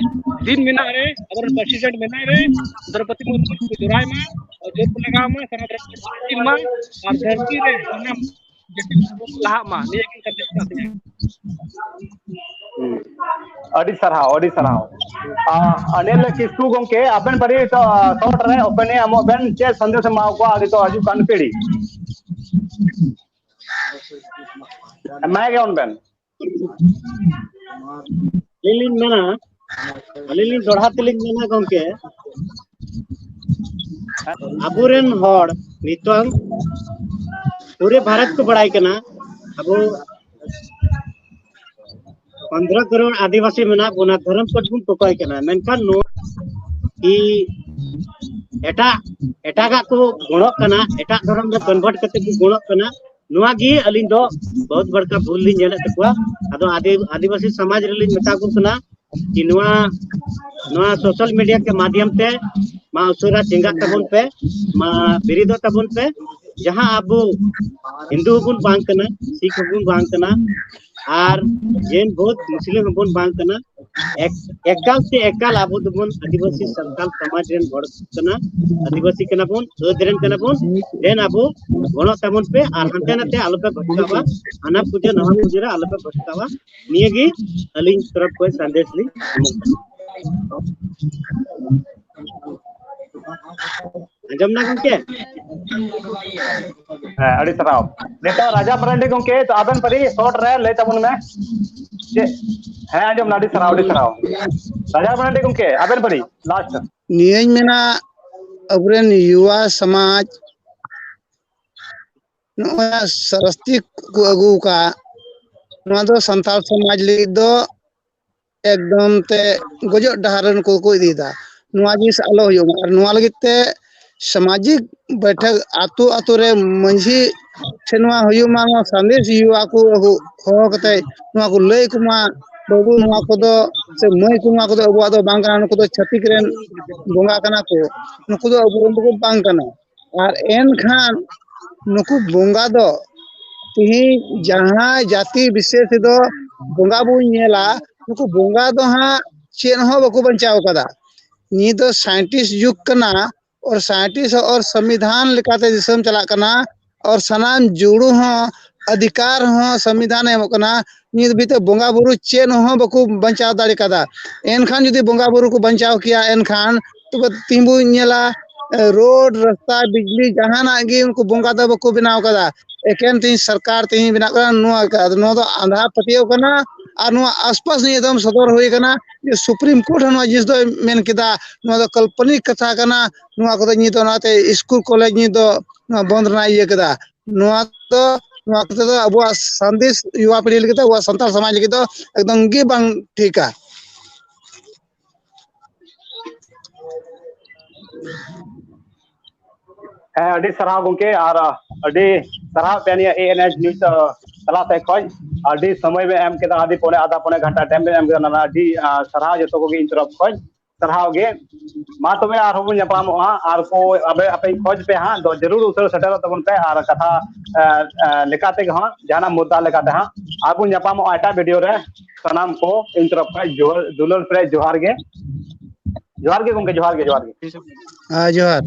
ᱫᱤᱱ ᱢᱮᱱᱟᱜ ᱨᱮ, ᱟᱵᱚᱨᱮᱱ ᱯᱨᱮᱥᱤᱰᱮᱱᱴ ᱢᱮᱱᱟᱭ ᱨᱮ, ᱫᱨᱚᱯᱚᱫᱤ ᱢᱩᱨᱢᱩ ᱠᱚ ᱡᱚᱲᱟᱭ ᱢᱟ, ᱟᱨ ᱡᱳᱨ ᱠᱚ ᱞᱟᱜᱟᱣ ᱢᱟ, ᱥᱟᱱᱟᱢ ᱫᱷᱚᱨᱚᱢ ᱠᱚ ᱢᱟ, ᱟᱨ ᱫᱷᱟᱹᱨᱛᱤ ᱨᱮ ᱥᱟᱱᱟᱢ ᱡᱟᱹᱛᱤ ᱠᱚ ᱞᱟᱦᱟᱜ ᱢᱟ, ᱱᱤᱭᱟᱹ ᱜᱮ ᱥᱟᱸᱫᱮᱥ ᱠᱟᱱ ᱛᱤᱧᱟ᱾ ᱟᱹᱰᱤ ᱥᱟᱨᱦᱟᱣ, ᱟᱹᱰᱤ ᱥᱟᱨᱦᱟᱣ᱾ ᱟᱸ, ᱚᱱᱤᱞ ᱠᱤᱥᱠᱩ ᱜᱚᱢᱠᱮ, ᱟᱵᱮᱱ ᱯᱟᱹᱨᱤ ᱛᱚ, ᱥᱚᱨᱴ ᱨᱮ ᱚᱯᱮᱱᱤᱝ ᱮᱢᱚᱜ ᱵᱮᱱ, ᱪᱮᱫ ᱥᱟᱸᱫᱮᱥ ᱮᱢᱟ ᱠᱚᱣᱟ ᱟᱹᱰᱤ ᱛᱚ ᱦᱤᱡᱩᱜ ᱠᱟᱱ ᱯᱤᱲᱦᱤ? ᱮᱢᱟᱭ ᱜᱮ ᱚᱱ ᱵᱮᱱ᱾ ᱟᱹᱞᱤᱧ ᱞᱤᱧ ᱢᱮᱱᱟ, ᱟᱹᱞᱤᱧ ᱞᱤᱧ ᱫᱚᱲᱦᱟ ᱛᱮᱞᱤᱧ ᱢᱮᱱᱟ ᱜᱚᱢᱠᱮ, ᱟᱵᱚᱨᱮᱱ ᱦᱚᱲ ᱱᱤᱛᱚᱝ ᱯᱩᱨᱟᱹ ᱵᱷᱟᱨᱚᱛ ᱠᱚ ᱵᱟᱲᱟᱭ ᱠᱟᱱᱟ ᱟᱵᱚ ᱯᱚᱱᱫᱽᱨᱚ ᱠᱟᱨᱳᱲ ᱟᱹᱫᱤᱵᱟᱹᱥᱤ ᱢᱮᱱᱟᱜ ᱵᱚᱱᱟ, ᱫᱷᱚᱨᱚᱢ ᱠᱳᱰ ᱵᱚᱱ ᱛᱚᱯᱟᱭ ᱠᱟᱱᱟ, ᱢᱮᱱᱠᱷᱟᱱ ᱱᱚᱣᱟ ᱠᱤ ᱮᱴᱟᱜ ᱮᱴᱟᱜᱟᱜ ᱠᱚ ᱜᱚᱲᱚᱜ ᱠᱟᱱᱟ, ᱮᱴᱟᱜ ᱫᱷᱚᱨᱚᱢ ᱨᱮ ᱠᱚᱱᱵᱷᱟᱨᱴ ᱠᱟᱛᱮ ᱠᱚ ᱜᱚᱲᱚᱜ ᱠᱟᱱᱟ᱾ ᱱᱚᱣᱟ ᱜᱮ ᱟᱹᱞᱤᱧ ᱫᱚ ᱵᱚᱦᱩᱛ ᱵᱟᱲᱠᱟ ᱵᱷᱩᱞ ᱞᱤᱧ ᱧᱮᱞᱮᱫ ᱛᱟᱠᱚᱣᱟ᱾ ᱟᱫᱚ ᱟᱹᱫᱤ- ᱟᱹᱫᱤᱵᱟᱹᱥᱤ ᱥᱚᱢᱟᱡᱽ ᱨᱮᱞᱤᱧ ᱢᱮᱛᱟ ᱠᱚ ᱠᱟᱱᱟ ᱡᱮ ᱱᱚᱣᱟ ᱱᱚᱣᱟ ᱥᱳᱥᱟᱞ ᱢᱤᱰᱤᱭᱟ ᱠᱮ ᱢᱟᱫᱷᱭᱚᱢ ᱛᱮ ᱢᱟ ᱩᱥᱟᱹᱨᱟ ᱪᱮᱸᱜᱟᱜ ᱛᱟᱵᱚᱱ ᱯᱮ, ᱢᱟ ᱵᱤᱨᱤᱫᱚᱜ ᱛᱟᱵᱚᱱ ᱯᱮ᱾ ᱡᱟᱦᱟᱸ ᱟᱵᱚ ᱦᱤᱱᱫᱩ ᱦᱚᱸᱵᱚᱱ ᱵᱟᱝ ᱠᱟᱱᱟ, ᱥᱤᱠᱷ ᱦᱚᱸᱵᱚᱱ ᱵᱟᱝ ᱠᱟᱱᱟ, ᱟᱨ ᱡᱮᱱ ᱵᱳᱫᱷ ᱢᱩᱥᱞᱤᱢ ᱦᱚᱸᱵᱚᱱ ᱵᱟᱝ ᱠᱟᱱᱟ, ᱮᱠ- ᱮᱠᱟᱞ ᱛᱮ ᱮᱠᱟᱞ ᱟᱵᱚ ᱫᱚᱵᱚᱱ ᱟᱹᱫᱤᱵᱟᱹᱥᱤ ᱥᱟᱱᱛᱟᱲ ᱥᱚᱢᱟᱡᱽ ᱨᱮᱱ ᱦᱚᱲ ᱠᱟᱱᱟ, ᱟᱹᱫᱤᱵᱟᱹᱥᱤ ᱠᱟᱱᱟ ᱵᱚᱱ, ᱟᱹᱫ ᱨᱮᱱ ᱠᱟᱱᱟ ᱵᱚᱱ᱾ ᱫᱮᱱ ᱟᱵᱚ ᱜᱚᱲᱚᱜ ᱛᱟᱵᱚᱱ ᱯᱮ ᱟᱨ ᱦᱟᱱᱛᱮ ᱱᱟᱛᱮ ᱟᱞᱚᱯᱮ ᱵᱷᱚᱴᱠᱟᱣᱟ, ᱦᱟᱱᱟ ᱯᱩᱡᱟᱹ ᱱᱚᱣᱟ ᱯᱩᱡᱟᱹ ᱨᱮ ᱟᱞᱚᱯᱮ ᱵᱷᱚᱴᱠᱟᱣᱟ᱾ ᱱᱤᱭᱟᱹ ᱜᱮ ᱟᱹᱞᱤᱧ ᱛᱚᱨᱚᱯ ᱠᱷᱚᱱ ᱥᱟᱸᱫᱮᱥ ᱞᱤᱧ ᱮᱢᱚᱜ ᱠᱟᱱᱟ᱾ ᱟᱸᱡᱚᱢ ᱱᱟ ᱜᱚᱢᱠᱮ? ᱦᱮᱸ, ᱟᱹᱰᱤ ᱥᱟᱨᱦᱟᱣ᱾ ᱱᱤᱛᱚᱜ ᱨᱟᱡᱟ ᱢᱟᱨᱟᱱᱰᱤ ᱜᱚᱢᱠᱮ, ᱛᱚ ᱟᱵᱮᱱ ᱯᱟᱹᱨᱤ ᱥᱚᱨᱴ ᱨᱮ ᱞᱟᱹᱭ ᱛᱟᱵᱚᱱ ᱢᱮ᱾ ᱪᱮᱫ? ᱦᱮᱸ, ᱟᱸᱡᱚᱢ ᱱᱟ, ᱟᱹᱰᱤ ᱥᱟᱨᱦᱟᱣ, ᱟᱹᱰᱤ ᱥᱟᱨᱦᱟᱣ᱾ ᱨᱟᱡᱟ ᱢᱟᱨᱟᱱᱰᱤ ᱜᱚᱢᱠᱮ, ᱟᱵᱮᱱ ᱯᱟᱹᱨᱤ ᱞᱟᱥᱴ᱾ ᱱᱤᱭᱟᱹᱧ ᱢᱮᱱᱟ, ᱟᱵᱚᱨᱮᱱ ᱭᱩᱣᱟ ᱥᱚᱢᱟᱡᱽ ᱱᱚᱜᱼᱚᱭ ᱥᱟᱥᱛᱤ ᱠᱚ ᱟᱹᱜᱩ ᱟᱠᱟᱫ, ᱱᱚᱣᱟ ᱫᱚ ᱥᱟᱱᱛᱟᱲ ᱥᱚᱢᱟᱡᱽ ᱞᱟᱹᱜᱤᱫ ᱫᱚ ᱮᱠᱫᱚᱢ ᱛᱮ ᱜᱚᱡᱚᱜ ᱰᱟᱦᱟᱨ ᱨᱮ ᱱᱩᱠᱩ ᱠᱚ ᱤᱫᱤᱭᱮᱫᱟ᱾ ᱱᱚᱣᱟ ᱡᱤᱱᱤᱥ ᱟᱞᱚ ᱦᱩᱭᱩᱜ ᱢᱟ᱾ ᱟᱨ ᱱᱚᱣᱟ ᱞᱟᱹᱜᱤᱫ ᱛᱮ ᱥᱟᱢᱟᱡᱤᱠ ᱵᱳᱭᱴᱷᱚᱠ ᱟᱛᱳ ᱟᱛᱳ ᱨᱮ ᱢᱟᱺᱡᱷᱤ ᱥᱮ ᱱᱚᱣᱟ ᱦᱩᱭᱩᱜ ᱢᱟ, ᱱᱚᱣᱟ ᱥᱟᱸᱫᱮᱥ ᱦᱩᱭᱩᱜᱼᱟ, ᱟᱠᱚ ᱦᱚᱦᱚ ᱠᱟᱛᱮ ᱱᱚᱣᱟ ᱠᱚ ᱞᱟᱹᱭ ᱟᱠᱚ ᱢᱟ᱾ ᱵᱟᱹᱵᱩ, ᱱᱚᱣᱟ ᱠᱚᱫᱚ ᱥᱮ ᱢᱟᱹᱭ ᱠᱚ, ᱱᱚᱣᱟ ᱠᱚᱫᱚ ᱟᱵᱚᱣᱟᱜ ᱫᱚ ᱵᱟᱝ ᱠᱟᱱᱟ, ᱱᱩᱠᱩ ᱫᱚ ᱪᱷᱟᱹᱛᱤᱠ ᱨᱮᱱ ᱵᱚᱸᱜᱟ ᱠᱟᱱᱟ ᱠᱚ, ᱱᱩᱠᱩ ᱫᱚ ᱟᱵᱚ ᱨᱮᱱ ᱫᱚᱠᱚ ᱵᱟᱝ ᱠᱟᱱᱟ᱾ ᱟᱨ ᱮᱱᱠᱷᱟᱱ ᱱᱩᱠᱩ ᱵᱚᱸᱜᱟ ᱫᱚ ᱛᱤᱦᱤᱧ ᱡᱟᱦᱟᱸ ᱡᱟᱹᱛᱤ ᱵᱤᱥᱮᱥ ᱫᱚ ᱵᱚᱸᱜᱟ ᱵᱚᱱ ᱧᱮᱞᱟ, ᱱᱩᱠᱩ ᱵᱚᱸᱜᱟ ᱫᱚ ᱦᱟᱸᱜ ᱪᱮᱫ ᱦᱚᱸ ᱵᱟᱠᱚ ᱵᱟᱧᱪᱟᱣ ᱠᱟᱫᱟ᱾ ᱱᱤᱭᱟᱹ ᱫᱚ ᱥᱟᱭᱮᱱᱴᱤᱥᱴ ᱡᱩᱜᱽ ᱠᱟᱱᱟ, ᱟᱨ ᱥᱟᱭᱮᱱᱴᱤᱥᱴ ᱟᱨ ᱥᱚᱝᱵᱤᱫᱷᱟᱱ ᱞᱮᱠᱟᱛᱮ ᱫᱤᱥᱚᱢ ᱪᱟᱞᱟᱜ ᱠᱟᱱᱟ, ᱟᱨ ᱥᱟᱱᱟᱢ ᱡᱩᱲᱩ ᱦᱚᱸ ᱚᱫᱷᱤᱠᱟᱨ ᱦᱚᱸ ᱥᱚᱝᱵᱤᱫᱷᱟᱱ ᱮ ᱮᱢᱚᱜ ᱠᱟᱱᱟ᱾ ᱱᱤᱛ ᱫᱷᱟᱹᱵᱤᱡ ᱛᱮ ᱵᱚᱸᱜᱟ ᱵᱩᱨᱩ ᱪᱮᱫ ᱦᱚᱸ ᱵᱟᱠᱚ ᱵᱟᱧᱪᱟᱣ ᱫᱟᱲᱮ ᱠᱟᱫᱟ᱾ ᱮᱱᱠᱷᱟᱱ ᱡᱩᱫᱤ ᱵᱚᱸᱜᱟ ᱵᱩᱨᱩ ᱠᱚ ᱵᱟᱧᱪᱟᱣ ᱠᱮᱭᱟ, ᱮᱱᱠᱷᱟᱱ ᱛᱚᱵᱮ ᱛᱤᱦᱤᱧ ᱵᱚᱱ ᱧᱮᱞᱟ, ᱮ, ᱨᱳᱰ, ᱨᱟᱥᱛᱟ, ᱵᱤᱡᱽᱞᱤ, ᱡᱟᱦᱟᱱᱟᱜ ᱜᱮ ᱩᱱᱠᱩ ᱵᱚᱸᱜᱟ ᱫᱚ ᱵᱟᱠᱚ ᱵᱮᱱᱟᱣ ᱠᱟᱫᱟ᱾ ᱮᱠᱮᱱ ᱛᱤᱦᱤᱧ ᱥᱚᱨᱠᱟᱨ ᱛᱤᱦᱤᱧ ᱵᱮᱱᱟᱜ ᱠᱟᱱᱟ, ᱱᱚᱣᱟ ᱠᱟ-, ᱱᱚᱣᱟ ᱫᱚ ᱟᱸᱫᱷᱟ ᱯᱟᱹᱛᱭᱟᱹᱣ ᱠᱟᱱᱟ᱾ ᱟᱨ ᱱᱚᱣᱟ ᱟᱥᱯᱟᱥ ᱱᱤᱭᱟᱹ ᱫᱚᱢ ᱥᱚᱫᱚᱨ ᱦᱩᱭ ᱠᱟᱱᱟ ᱡᱮ ᱥᱩᱯᱨᱤᱢ ᱠᱳᱨᱴ ᱦᱚᱸ ᱱᱚᱣᱟ ᱡᱤᱱᱤᱥ ᱫᱚᱭ ᱢᱮᱱ ᱠᱮᱫᱟ, ᱱᱚᱣᱟ ᱫᱚ ᱠᱟᱞᱯᱚᱱᱤᱠ ᱠᱟᱛᱷᱟ ᱠᱟᱱᱟ᱾ ᱱᱚᱣᱟ ᱠᱚᱫᱚ ᱱᱤᱛ ᱫᱚ ᱚᱱᱟᱛᱮ ᱥᱠᱩᱞ ᱠᱚᱞᱮᱡᱽ ᱱᱤᱛ ᱫᱚ ᱱᱚᱣᱟ ᱵᱚᱱᱫ ᱨᱮᱱᱟᱜ ᱤᱭᱟᱹ ᱠᱮᱫᱟ᱾ ᱱᱚᱣᱟ ᱫᱚ, ᱱᱚᱣᱟ ᱠᱚᱛᱮ ᱫᱚ ᱟᱵᱚᱣᱟᱜ ᱥᱟᱸᱫᱮᱥ ᱭᱩᱣᱟ ᱯᱤᱲᱦᱤ ᱞᱟᱹᱜᱤᱫ ᱫᱚ, ᱟᱵᱚᱣᱟᱜ ᱥᱟᱱᱛᱟᱲ ᱥᱚᱢᱟᱡᱽ ᱞᱟᱹᱜᱤᱫ ᱫᱚ ᱮᱠᱫᱚᱢ ᱜᱮ ᱵᱟᱝ ᱴᱷᱤᱠᱟ᱾ ᱦᱮᱸ, ᱟᱹᱰᱤ ᱥᱟᱨᱦᱟᱣ ᱜᱚᱢᱠᱮ, ᱟᱨ ᱟᱹᱰᱤ ᱥᱟᱨᱦᱟᱣ ᱯᱮ ᱱᱤᱭᱟᱹ ᱮ ᱮᱱ ᱮᱪ ᱱᱤᱭᱩᱡᱽ ᱛᱟᱞᱟ ᱥᱮᱫ ᱠᱷᱚᱱ᱾ ᱟᱹᱰᱤ ᱥᱚᱢᱚᱭ ᱵᱮᱱ ᱮᱢ ᱠᱮᱫᱟ, ᱟᱹᱰᱤ ᱯᱚᱱᱮ ᱟᱫᱷᱟ ᱯᱚᱱᱮ ᱜᱷᱚᱱᱴᱟ ᱴᱟᱭᱤᱢ ᱵᱮᱱ ᱮᱢ ᱠᱮᱫᱟ, ᱚᱱᱟ ᱟᱹᱰᱤ ᱟᱸ, ᱥᱟᱨᱦᱟᱣ ᱡᱚᱛᱚ ᱠᱚᱜᱮ ᱤᱧ ᱛᱚᱨᱚᱯ ᱠᱷᱚᱱ᱾ ᱥᱟᱨᱦᱟᱣ ᱜᱮ᱾ ᱢᱟ ᱛᱚᱵᱮ ᱟᱨᱦᱚᱸ ᱵᱚᱱ ᱧᱟᱯᱟᱢᱚᱜᱼᱟ, ᱟᱨ ᱠᱚ ᱟᱯᱮ, ᱟᱯᱮᱧ ᱠᱷᱚᱡᱽ ᱯᱮ ᱦᱟᱸᱜ, ᱫᱚ ᱡᱟᱹᱨᱩᱲ ᱩᱥᱟᱹᱨᱟ ᱥᱮᱴᱮᱨᱚᱜ ᱛᱟᱵᱚᱱ ᱯᱮ, ᱟᱨ ᱠᱟᱛᱷᱟ ᱮ, ᱮ, ᱞᱮᱠᱟ ᱛᱮᱜᱮ ᱦᱚᱸ ᱡᱟᱦᱟᱱᱟᱜ ᱢᱩᱫᱽᱫᱟ ᱞᱮᱠᱟᱛᱮ ᱦᱟᱸᱜ ᱟᱨ ᱵᱚᱱ ᱧᱟᱯᱟᱢᱚᱜᱼᱟ ᱮᱴᱟᱜ ᱵᱷᱤᱰᱤᱭᱳ ᱨᱮ᱾ ᱥᱟᱱᱟᱢ ᱠᱚ ᱤᱧ ᱛᱚᱨᱚᱯ ᱠᱷᱚᱱ ᱡᱚᱦᱟᱨ, ᱫᱩᱞᱟᱹᱲ ᱯᱮᱨᱮᱡ ᱡᱚᱦᱟᱨ ᱜᱮ᱾ ᱡᱚᱦᱟᱨ ᱜᱮ ᱜᱚᱢᱠᱮ, ᱡᱚᱦᱟᱨ ᱜᱮ, ᱡᱚᱦᱟᱨ ᱜᱮ᱾ ᱦᱮᱸ, ᱡᱚᱦᱟᱨ᱾